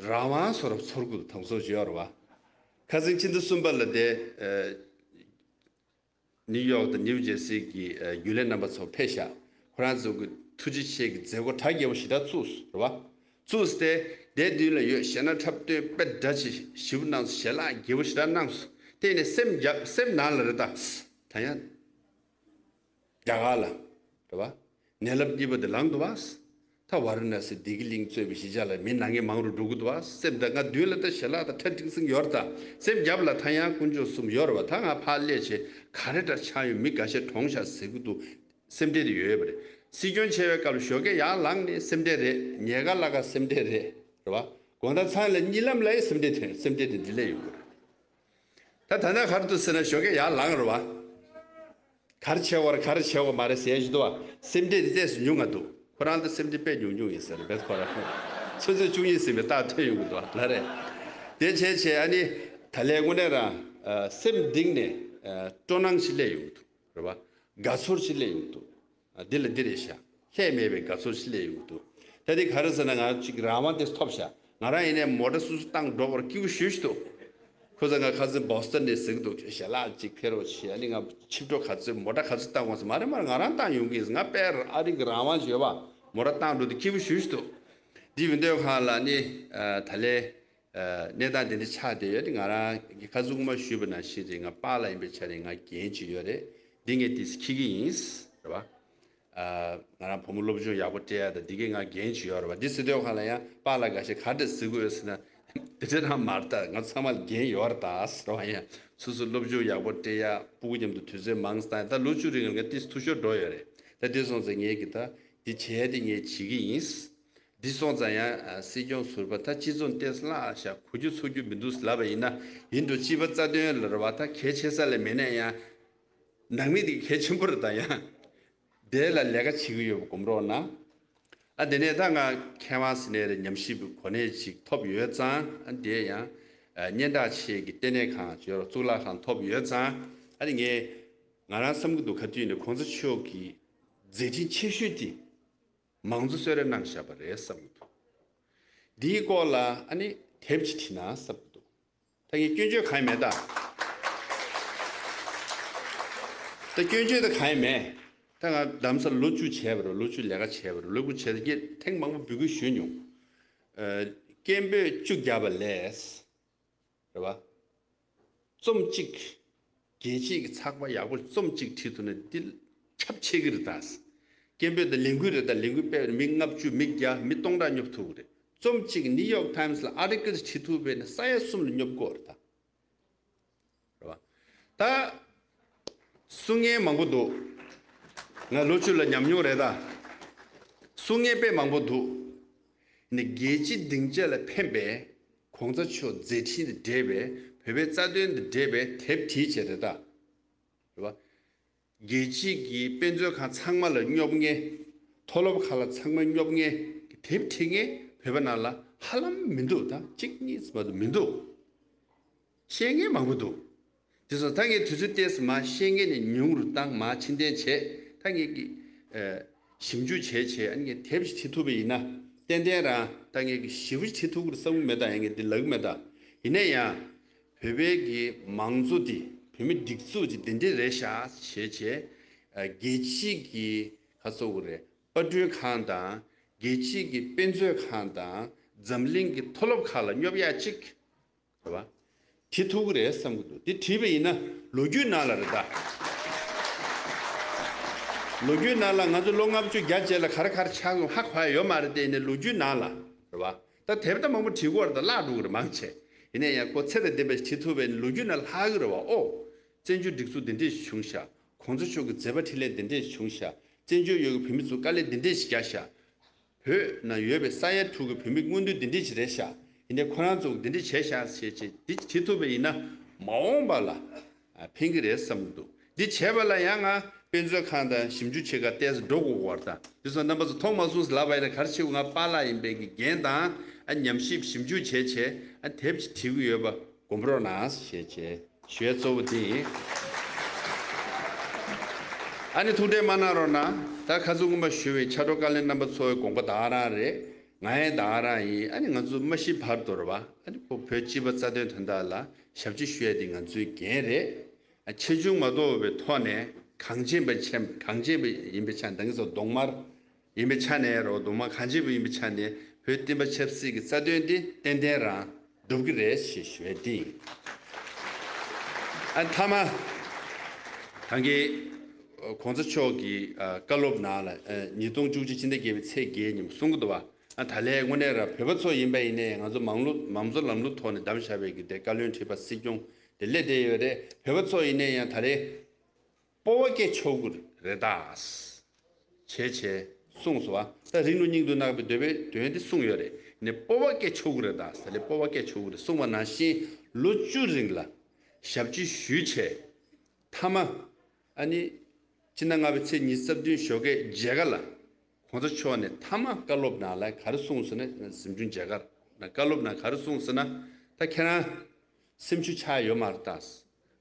རང་དབང་ཚོར་ཚོར་དགོས་དང་ཚོར་བྱེད་ཡོད་རེད་བ། ཁ་སང་ཕྱི་ཟླ་གསུམ་པ་ལ་དེ་ཨ་ནིའུ་ཡོག་དང་ནིའུ་ཇེར་སི་གི་ཨ་རྒྱུན་ལས་རྣམ་པ་ཚོ་ཕེབས་ཤག་ཁོ་རང་ཚོ་གི་ཐུགས་རྗེ་ཆེ་གི་མཛད་སྒོ་གྲ་རྒྱས་པོ་ཞེ་དྲག་བཙུགས་རེད་བ། བཙུགས་ཏེ་དེ་མདུན་ལ་ཡོད་གཞས་སྣ་འཁྲབ་སྟོན་དཔེ་འདྲ་ཆེ་ཞེ་པོ་གནང་སོང་། ཞལ་ལག་རྒྱས་པོ་ཞེ་དྲག་གནང་སོང་། དེ་ནས་སེམས་རྒྱབ་སེམས་ནང་ལ་རེད་ད། ད་ཡང་རྒྱ་གར་ལ་རེད་བ། ནད་རླབས་གཉིས་པ་དེ་ལངས་འདུག་བ། ད་ཝཱ་ར་ཎ་སི་བདེ་སྐྱིད་གླིང་གཙོས་པའི་གཞིས་ཆགས་ལ་མི་ན་མཁན་མང་རུ་འགྲོ་གི་འདུག་བ། སེམས་ད་ང་མདུན་ལ་ད་ཞལ་ལག་ད་ཁྲ་ཁྲིག་སིང་ཡོད་རེད་ད། སེམས་རྒྱབ་ལ་ད་ཡང་དཀོན་མཆོག་གསུམ་ཡོད་རེད་བ། ད་ང་ཕར་སླེབས་བྱས་ག་རེ་འདྲ་ཆགས་ཡོད། མི་འགའ་ཤས་གྲོངས་ཤག་ཟེར་གི་འདུག་སེམས་ཁྲལ་དེ་ཡོད་ཡོད་པ་རེད། སྲིད་སྐྱོང་བྱས་པའི་སྐབས་ལ་ཞོགས་ཀས་ཡར་ལངས་ནས་སེམས་ཁྲལ་རེད། ཉལ་ཁ་ལ་ཁ་སེམས་ཁྲལ་རེད། རེད་བ། དགོང་དག་ཚང་ལ་གཉིད་ལམ་ལ་ཡང་སེམས་ཁྲལ་དེ་སེམས་ཁྲལ་དེ་འདི་ལས་ཡོང་གི་རེད། ད་ད་ལྟ་ག་རེ་འདུག་ཟེར་ན་ཞོགས་ཀས་ཡར་ལངས་རེད་བ། ག་རེ་བྱེད་དགོས་རེད་ག་རེ་བྱེད་དགོས་མ་རེད་ཟེར་ཞིག་འདུག་བ། སེམས་ཁྲལ་དེ་ཏོག་ཙམ་ཉུང་ང་འདུག་ཁོ་རང་ད་སེམས་ཁྲལ་དཔེ་ཉུང་ཉུང་ཡིན་ཟེར་བས་ཁོ་རང་། ཆུ་ཚོད་བཅུ་གཉིས་ཟིན་པའི་རྟགས་ཐོན་ཡོང་གི་འདུག་བ་ལ་རེད། དེ་བྱས་བྱས་ཨ་ནི་ད་ལས་དངོས་གནས་རང་ཨ་སེམས་གཏིང་ནས་ཨ་སྤྲོ་སྣང་ཞིག་སླེབས་ཡོང་གི་འདུག་རེད་བ། དགའ་ཚོར་ཞིག་སླེབས་ཡོང་གི་འདུག་ཨ་འདི་ལ་འདི་རེད་ཤག་ལྷད་མེད་པའི་དགའ་ཚོར་ཞིག་སླེབས་ཡོང་གི་འདུག་ད་འདི་ག་རེ་ཟེར་ན་ང་གཅིག་རང་དབང་དེ་ཐོབ་ཤག་ང་རང་ཡིན་ནའི་མོ་ཊ་སོ་སོ་བཏང་འགྲོ་བར་སྐྱིད་པོ་ཞེ་ཞིག་འདུག་ཁོ་ཚོ་ང་ཁ་སང་བོ་སི་ཊོན་ནས་གཟིགས་འདུག་ཞལ་ལག་ཅིག་ཕེབས་རོགས་བྱེད། ཨ་ནི་ང་ཆིབས་འགྲོ་ག་ཚོད་མོ་ཊ་ག་ཚོད་བཏང་འོང་ཟེར། མ་རེད་མ་རེད། ང་རང་བཏང་ཡོང་གི་ཡིན། ང་དཔེ་ཨ་རི་གི་རང་དབང་ཡོད་པ། མོ་ཊ་བཏང་འགྲོ་དུས་སྐྱིད་པོ་ཞེ་ཞིག་འདུག་འདི་ཡོད་དུས་ཁ་ལ་ནི་ཨ་ད་ལས་ཨ་གནས་སྟངས་དེ་འདྲ་ཆགས་བསྡད་ཡོད་དེ། ང་རང་གི་ཁ་སང་སྔོན་མ་ཞུས་པ་ནང་བཞིན་རེད། ང་པཱ་ལགས་ཡིན་པའི་ཆ་ནས་ང་འགན་ཅིག་ཡོད་རེད། འདི་ངས་ཏོག་ཙམ་འཁྱེར་གྱི་ཡིན། རེད་བ། ཨ་ང་རང་བུ་མོ་སློབ་སྦྱོང་ཡག་པོ་སྤྲད་ཡ་དང་འདི་གའི་ང་འགན་ཅིག་ཡོད་རེད་བ། འདི་ཟེར་དུས་ཁ་ལ་ཡང་པཱ་ལགས་འགའ་ཤས་ག་འདྲ་ཟེར་གི་ཡོད་ཟེར་ན། དེ་འདྲ་རང་མ་རེད་ད། ང་ཚང་མ་ལ་འགན་ཡོད་རེད་ད་ཟེར་བ་ཡང་། སོ་སོ་སློབ་སྦྱོང་ཡག་པོ་སྤྲད་ཡ། སྤུ་གུ་མཉམ་དུ་དུས་ཚོད་མང་ཙམ་བཏང་ཡ། ད་ལོ་བཅུ་རིང་ལ་ང་ཏོག་ཙམ་འཐུས་ཤོར་འགྲོ་ཡོད་རེད། ད་འདི་སོང་ཙང་ངས་གི་ད་འདི་བྱས་ཏེ་ངས་བྱེད་ཀྱི་ཡིན། འདི་སོང་ཙང་ཡང་ཨ་སྲིད་སྐྱོང་ཟུར་པ་ད་སྤྱི་ཚོགས་ཏོག་ཙམ་བརླག་ཤག་གོ་རྒྱུ་ཚོར་རྒྱུ་མི་འདུག་ལབ་པ་ཡིན་ན། ཡིན་འགྲོ་སྤྱི་པ་རྩ་དོན་ལ་རེད་བ། ད་གལ་ཆེ་ས་ལ་མེད་ན་ཡང་ནང་མི་དེ་གལ་ཆེན་པོ་རེད་ད་ཡང་། དེ་ལ་ལས་ཀ་བྱེད་ཀྱི་ཡོད་པ་སྒོམ་རོགས་གནང་། ཨ་དེ་ནས་ད་ང་མཁས་དབང་ཟེར་ནའི་རེད། ཉམས་ཞིབ་གོ་གནས་ཅིག་ཐོབ་ཡོད་ཙང་། ཨ་དེ་ཡང་ཨ་སྙན་གྲགས་ཆེ་གི་ལྟེ་གནས་ཁང་ཅིག་ཡོད་རེད། གཙུག་ལག་ཁང་ཐོབ་ཡོད་ཙང་། ཨ་ནི་ངས་ང་རང་བསམ་གྱི་འདུག་ག་དུས་ནས་གོང་ས་མཆོག་གི་མཛད་འཕྲིན་ཆེ་ཤོས་དེ་མང་གཙོ་གསོལ་རས་གནང་བཞག་པ་རེད་བསམ་གྱི་འདུག་འདིའི་སྐོར་ལ་ཨ་ནི་དེབ་ཅིག་བྲིས་ན་བསམ་གྱི་འདུག་ད་ངས་སྐྱོན་བརྗོད་གང་ཡང་མེད་ད། ད་སྐྱོན་བརྗོད་ད་གང་ཡང་མེད། ད་ང་ལམ་སང་ལོ་བཅུ་བྱས་པ་རེད། ལོ་བཅུ་ལས་ཀ་བྱས་པ་རེད། ལོ་དགུ་བྱས་ཏེ་ངས་ཐེངས་མང་པོ་འབོད་སྐུལ་ཞུས་མྱོང་། ཨ་སྐད་འབོད་བཅུ་བརྒྱབ་པ་ལས། རེད་བ། རྩོམ་གཅིག་རྒྱལ་སྤྱིའི་གི་ཚགས་པར་ཡག་པོ་རྩོམ་གཅིག་བྲིས་ཐུབ་ན་འདི་ཁྱབ་ཆེ་གི་རེད་ད། སྐད་འབོད་དང་ལས་འགུལ་རེད་ད། ལས་འགུལ་སྤེལ་བ་མི་ལྔ་བཅུ་མི་བརྒྱ་མི་སྟོང་ཕྲག་སྙོབ་ཐུབ་གི་རེད། རྩོམ་གཅིག་ནིའུ་ཡོག་ཊའིམ་སི་ལ་ཨར་ཊི་ཀལ་བྲིས་ཐུབ་པས་ན་ས་ཡ་གསུམ་ལ་སྙོབ་དགོས་རེད་ད། རེད་བ། ད་གསུང་མཁན་མང་པོ་འདུག་ང་ལོ་བཅུ་ལ་ཉམས་མྱོང་རེད་ད། གསུང་མཁན་དཔེ་མང་པོ་འདུག་ནི་རྒྱལ་སྤྱི་སྡིངས་ཆ་ལ་ཕན་པའི་གོང་ས་མཆོག་མཛད་འཕྲིན་དང་འབྲེལ་བའི་བོད་པའི་རྩ་དོན་དང་འབྲེལ་བའི་དེབ་བྲིས་བྱས་རེད་ད། རེད་བ། རྒྱལ་སྤྱིའི་གི་དཔེ་མཛོད་ཁང་ཚང་མ་ལ་སྙོབ་མཁན། མཐོ་སློབ་ཁག་ལ་ཚང་མ་སྙོབ་མཁན་གི་དེབ་བྲིས་མཁན་བོད་པ་ནང་ལ་ཧ་ལམ་མི་འདུག་ད་གཅིག་གཉིས་མ་གཏོགས་མི་འདུག་ཤེས་མཁན་མང་པོ་འདུག་དེ་སོང་ད་ངས་དུས་ཚོད་ཏོག་ཙམ་མར་བཤད་མཁན་ནས་ཉུང་རུ་བཏང་མར་ཕྱིར་འཐེན་བྱས། ད་ངས་ཀྱི་ཨ་ཞིབ་འཇུག་བྱས་བྱས་ཨ་ནི་ངས་དེབ་ཞིག་བྲིས་ཐུབ་པ་ཡིན་ན་ཏན་ཏན་རང་ད་ངས་ཀྱི་ཞིབ་པོ་བྲིས་ཐུབ་ཀྱི་རེད་བསམ་གྱི་མེད། ད་ཡང་ངས་འདི་ལབ་ཀྱི་མེད། ད་ཡིན་ན་ཡང་བོད་པའི་གི་མང་གཙོ་འདི་བོད་མི་སྒྲིག་འཛུགས་ཀྱི་འདི་འདྲས་རེད་ཤག་བྱས་བྱས། ཨ་རྒྱལ་སྤྱི་གི་ག་ཚོད་རེད། པར་སྐྲུན་ཁང་དང་། རྒྱལ་སྤྱིའི་གི་དཔེ་མཛོད་ཁང་དང་། འཛམ་གླིང་གི་མཐོ་སློབ་ཁག་ལ་སྙོབ་ཡག་ཅིག་རེད་བ། བྲིས་ཐུབ་ཀྱི་རེད་བསམ་གྱི་འདུག་འདི་བྲིས་པ་ཡིན་ན་ལོ་རྒྱུས་ནང་ལ་རེད་ད། ལོ་རྒྱུས་ནང་ལ་ང་ཚོ་ལོ་ལྔ་བཅུ་བརྒྱ་རྗེས་ལ་ག་རེ་ག་རེ་ཆགས་ཡོང་ཧ་གོ་ཡ་ཡོད་མ་རེད་དེ། ཡིན་ནའི་ལོ་རྒྱུས་ནང་ལ་རེད་བ། ད་དེབ་ད་མང་པོ་བྲིས་ཀྱི་ཡོད་རེད་ད། བརླག་འགྲོ་གི་རེད་མང་ཆེ། ཡིན་ན་ཡང་ཁོ་ཚེ་དང་ལྡན་པ་ཞིག་བྲིས་ཐུབ་པ་ཡིན་ན་ལོ་རྒྱུས་ནང་ལྷག་གི་རེད་བ། ཨོ། བཙན་བྱོལ་སྒྲིག་འཛུགས་འདི་འདྲས་ཞིག་བྱུང་ཤག་གོང་ས་མཆོག་གི་མཛད་པ་འཕྲིན་ལས་འདི་འདྲས་ཞིག་བྱུང་ཤག་བཙན་བྱོལ་ཡུལ་གྱི་བོད་མི་ཚོ་དཀའ་ལས་འདི་འདྲས་ཞིག་བརྒྱབ་ཤག་བོད་ནང་ཡོད་པའི་ས་ཡ་དྲུག་གི་བོད་མི་མངོན་འདོད་འདི་འདྲས་ཞིག་རེད་ཤག་ཡིན་ནའི་ཁོ་རང་ཚོ་འདི་འདྲས་བྱས་ཤག་ཟེར་བྱས་འདི་བྲིས་ཐུབ་པ་ཡིན་ན་མ་འོངས་པ་ལ་ཨ་ཕན་གྱི་རེད་བསམ་གྱི་འདུག་འདི་བྱས་པ་ལ་ཡང་ང་དཔེ་མཛོད་ཁང་དང་ཞིབ་འཇུག་བྱེད་གར་ཏོག་ཙམ་འགྲོ་དགོས་པ་དང་། འདི་ཚོ་རྣམ་པ་ཚོ་མཐོང་མ་སོང་ཟེར་ལབ་པ་ཡིན་ན་ག་རེ་བྱེད་དགོས། ང་པཱ་ལགས་ཡིན་པའི་གི་འགན་དང་ཨ་ཉམས་ཞིབ་ཞིབ་འཇུག་བྱས་བྱས་ཨ་དེབ་ཅིག་བྲིས་ཀྱི་ཡོད་པ་དགོངས་པ་རོགས་གནང་ཞེས་བྱས་ཞུ་ཡ་གཙོ་བོ་དེ་ཡིན། ཨ་ནི་ཐུགས་ཁྲལ་མ་གནང་རོགས་གནང་། ད་ཁ་སང་སྔོན་མ་ཞུས་པའི་ཕྱག་རོགས་བཀའ་བློན་རྣམ་པ་ཚོའི་དགོངས་པ་ད་ག་རང་རེད། ང་ཡང་ད་ག་རང་ཡིན། ཨ་ནི་ང་ཚོ་མ་ཤི་བར་དུ་རེད་བ། ཨ་ནི་ཁོ་བོད་སྤྱི་པ་རྩ་དོན་དོན་དག་ལ་ཞབས་ཕྱི་ཞུ་ཡ་དེ་ང་ཚོའི་འགན་རེད། ཆེ་ཆུང་མ་དོར་བའི་ཐོག་ནས་གངས་ཅན་པ་ཆེ་གངས་ཅན་པ་ཡིན་པའི་ཆ་ནས་ད་གིན་སོ་གདོང་དམར་ཡིན་པའི་ཆ་ནས་རོ་གདོང་དམར་གངས་ཅན་པ་ཡིན་པའི་ཆ་ནས་བོད་བསྟན་པ་ཆབ་སྲིད་ཀྱི་རྩ་དོན་འདི་ཏན་ཏན་རང་སྒྲུབ་ཀྱི་རེད་ཞེས་ཞུ་བའི་འདི་ཡིན། ཨ་མཐའ་མ་ད་གིན་གོང་ས་མཆོག་གི་ཨ་བཀའ་སློབ་ནང་ལ་ཨ་ཉིས་སྟོང་བཅུ་གཅིག་ཕྱི་ཟླ་བརྒྱད་པའི་ཚེས་བརྒྱད་ཉིན་གསུང་གི་འདུག་བ། ཨ་ད་ལན་དངོས་གནས་ར་བོད་པ་ཚོ་ཡིན་པ་ཡིན་ནའི་ང་ཚོ་མང་ལོ་མང་གཙོ་ལམ་ལུགས་ཐོག་ནས་བདམས་བཞག་པའི་གི་དེ་བཀའ་བློན་ཁྲི་པ་སྲིད་སྐྱོང་དེ་སླེབས་བསྡད་ཡོད་རེད། བོད་པ་ཚོ་ཡིན་ནའི་ཡང་ད་རེས་སྤོབས་པ་སྐྱེ་ཆོག་གི་རེད་ད། བྱས་བྱས་གསུངས་སོ། ཨ་ད་རིང་ལུགས་སྙིང་དུ་བརྣག་པའི་འདོད་པའི་དོན་དེ་གསུངས་ཡོད་རེད། ནས་སྤོབས་པ་སྐྱེ་ཆོག་གི་རེད་ད། ཟེར་ལས་སྤོབས་པ་སྐྱེ་ཆོག་གི་རེད་གསུངས་པ་ནང་བཞིན་ལོ་བཅུ་རིང་ལ་ཞབས་ཕྱི་ཞུས་བྱས། མཐའ་མ་ཨ་ནི་སྤྱི་ཟླ་ལྔ་པའི་ཚེས་ཉི་ཤུ་རྩ་བདུན་ཞོགས་ཀས་མཇལ་ཁ་ལ་གོང་ས་མཆོག་ནས་མཐའ་མ་བཀའ་སློབ་ནང་ལ་ག་རེ་གསུངས་ཟེར་ན། གཟིམ་ཆུང་མཇལ་ཁར་བཀའ་སློབ་ནང་ག་རེ་གསུངས་ཟེར་ན། ད་ཁྱེད་རང་སེམས་ཤུགས་ཆག་ཡོད་མ་རེད་ད།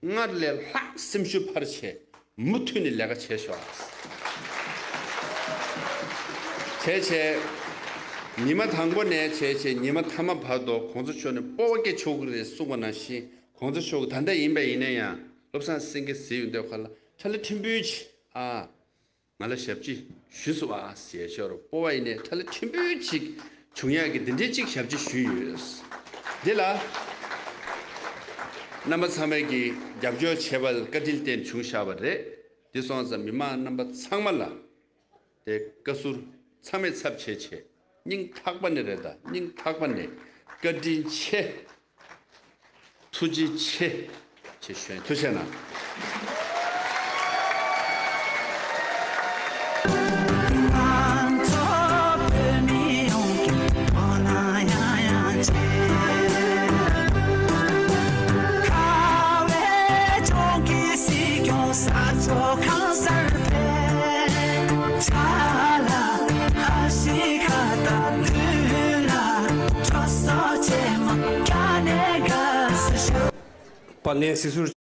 སྔར་ལས་ལྷག་སེམས་ཤུགས་འཕར་བྱས་མུ་མཐུད་ནས་ལས་ཀ་བྱས་ཤོག་བྱས་བྱས་ཉི་མ་དང་པོ་ནས་བྱས་བྱས་ཉི་མ་མཐའ་མ་བར་དུ་གོང་ས་མཆོག་ནས་སྤོབས་པ་སྐྱེ་ཆོག་གི་རེད་གསུངས་པ་ནང་བཞིན་གོང་ས་མཆོག་གི་ད་ལྟ་ཡིན་པ་ཡིན་ན་ཡང་བློ་བཟང་སེང་གེ་ཟེར་ཡོང་དུས་ཁ་ལ་ཁྲ་ལ་ཕྲན་བུ་ཅིག་ཨ། ང་ལ་ཞབས་ཕྱི་ཞུས་སོང་བ་ཟེར་ཞོར་སྤོབས་པ་ཡིན་ནས་ཁྲ་ལ་ཕྲན་བུ་ཅིག་བྱུང་ཡག་གི་འདི་འདྲའི་ཅིག་ཞབས་ཕྱི་ཞུས་ཡོད། འདི་ལ་རྣམ་པ་ཚང་མས་ཀྱིས་རྒྱབ་སྐྱོར་བྱས་པ་ལ་བཀའ་དྲིན་བརྟེན་བྱུང་བཞག་པ་རེད། འདི་སོང་ཙང་མི་མང་རྣམ་པ་ཚང་མ་ལ་དེ་བཀའ་ཟུར་ཚང་མས་ཚབ་བྱས་བྱས་སྙིང་ཐག་པ་ནས་རེད་ད། སྙིང་ཐག་པ་ནས་བཀའ་དྲིན་ཆེ། ཐུགས་རྗེ་ཆེ། ཆེ་ཞུ་ཡིན། ཐུགས་རྗེ་གནང་། པ་ལན་སྲིད་ཟུར།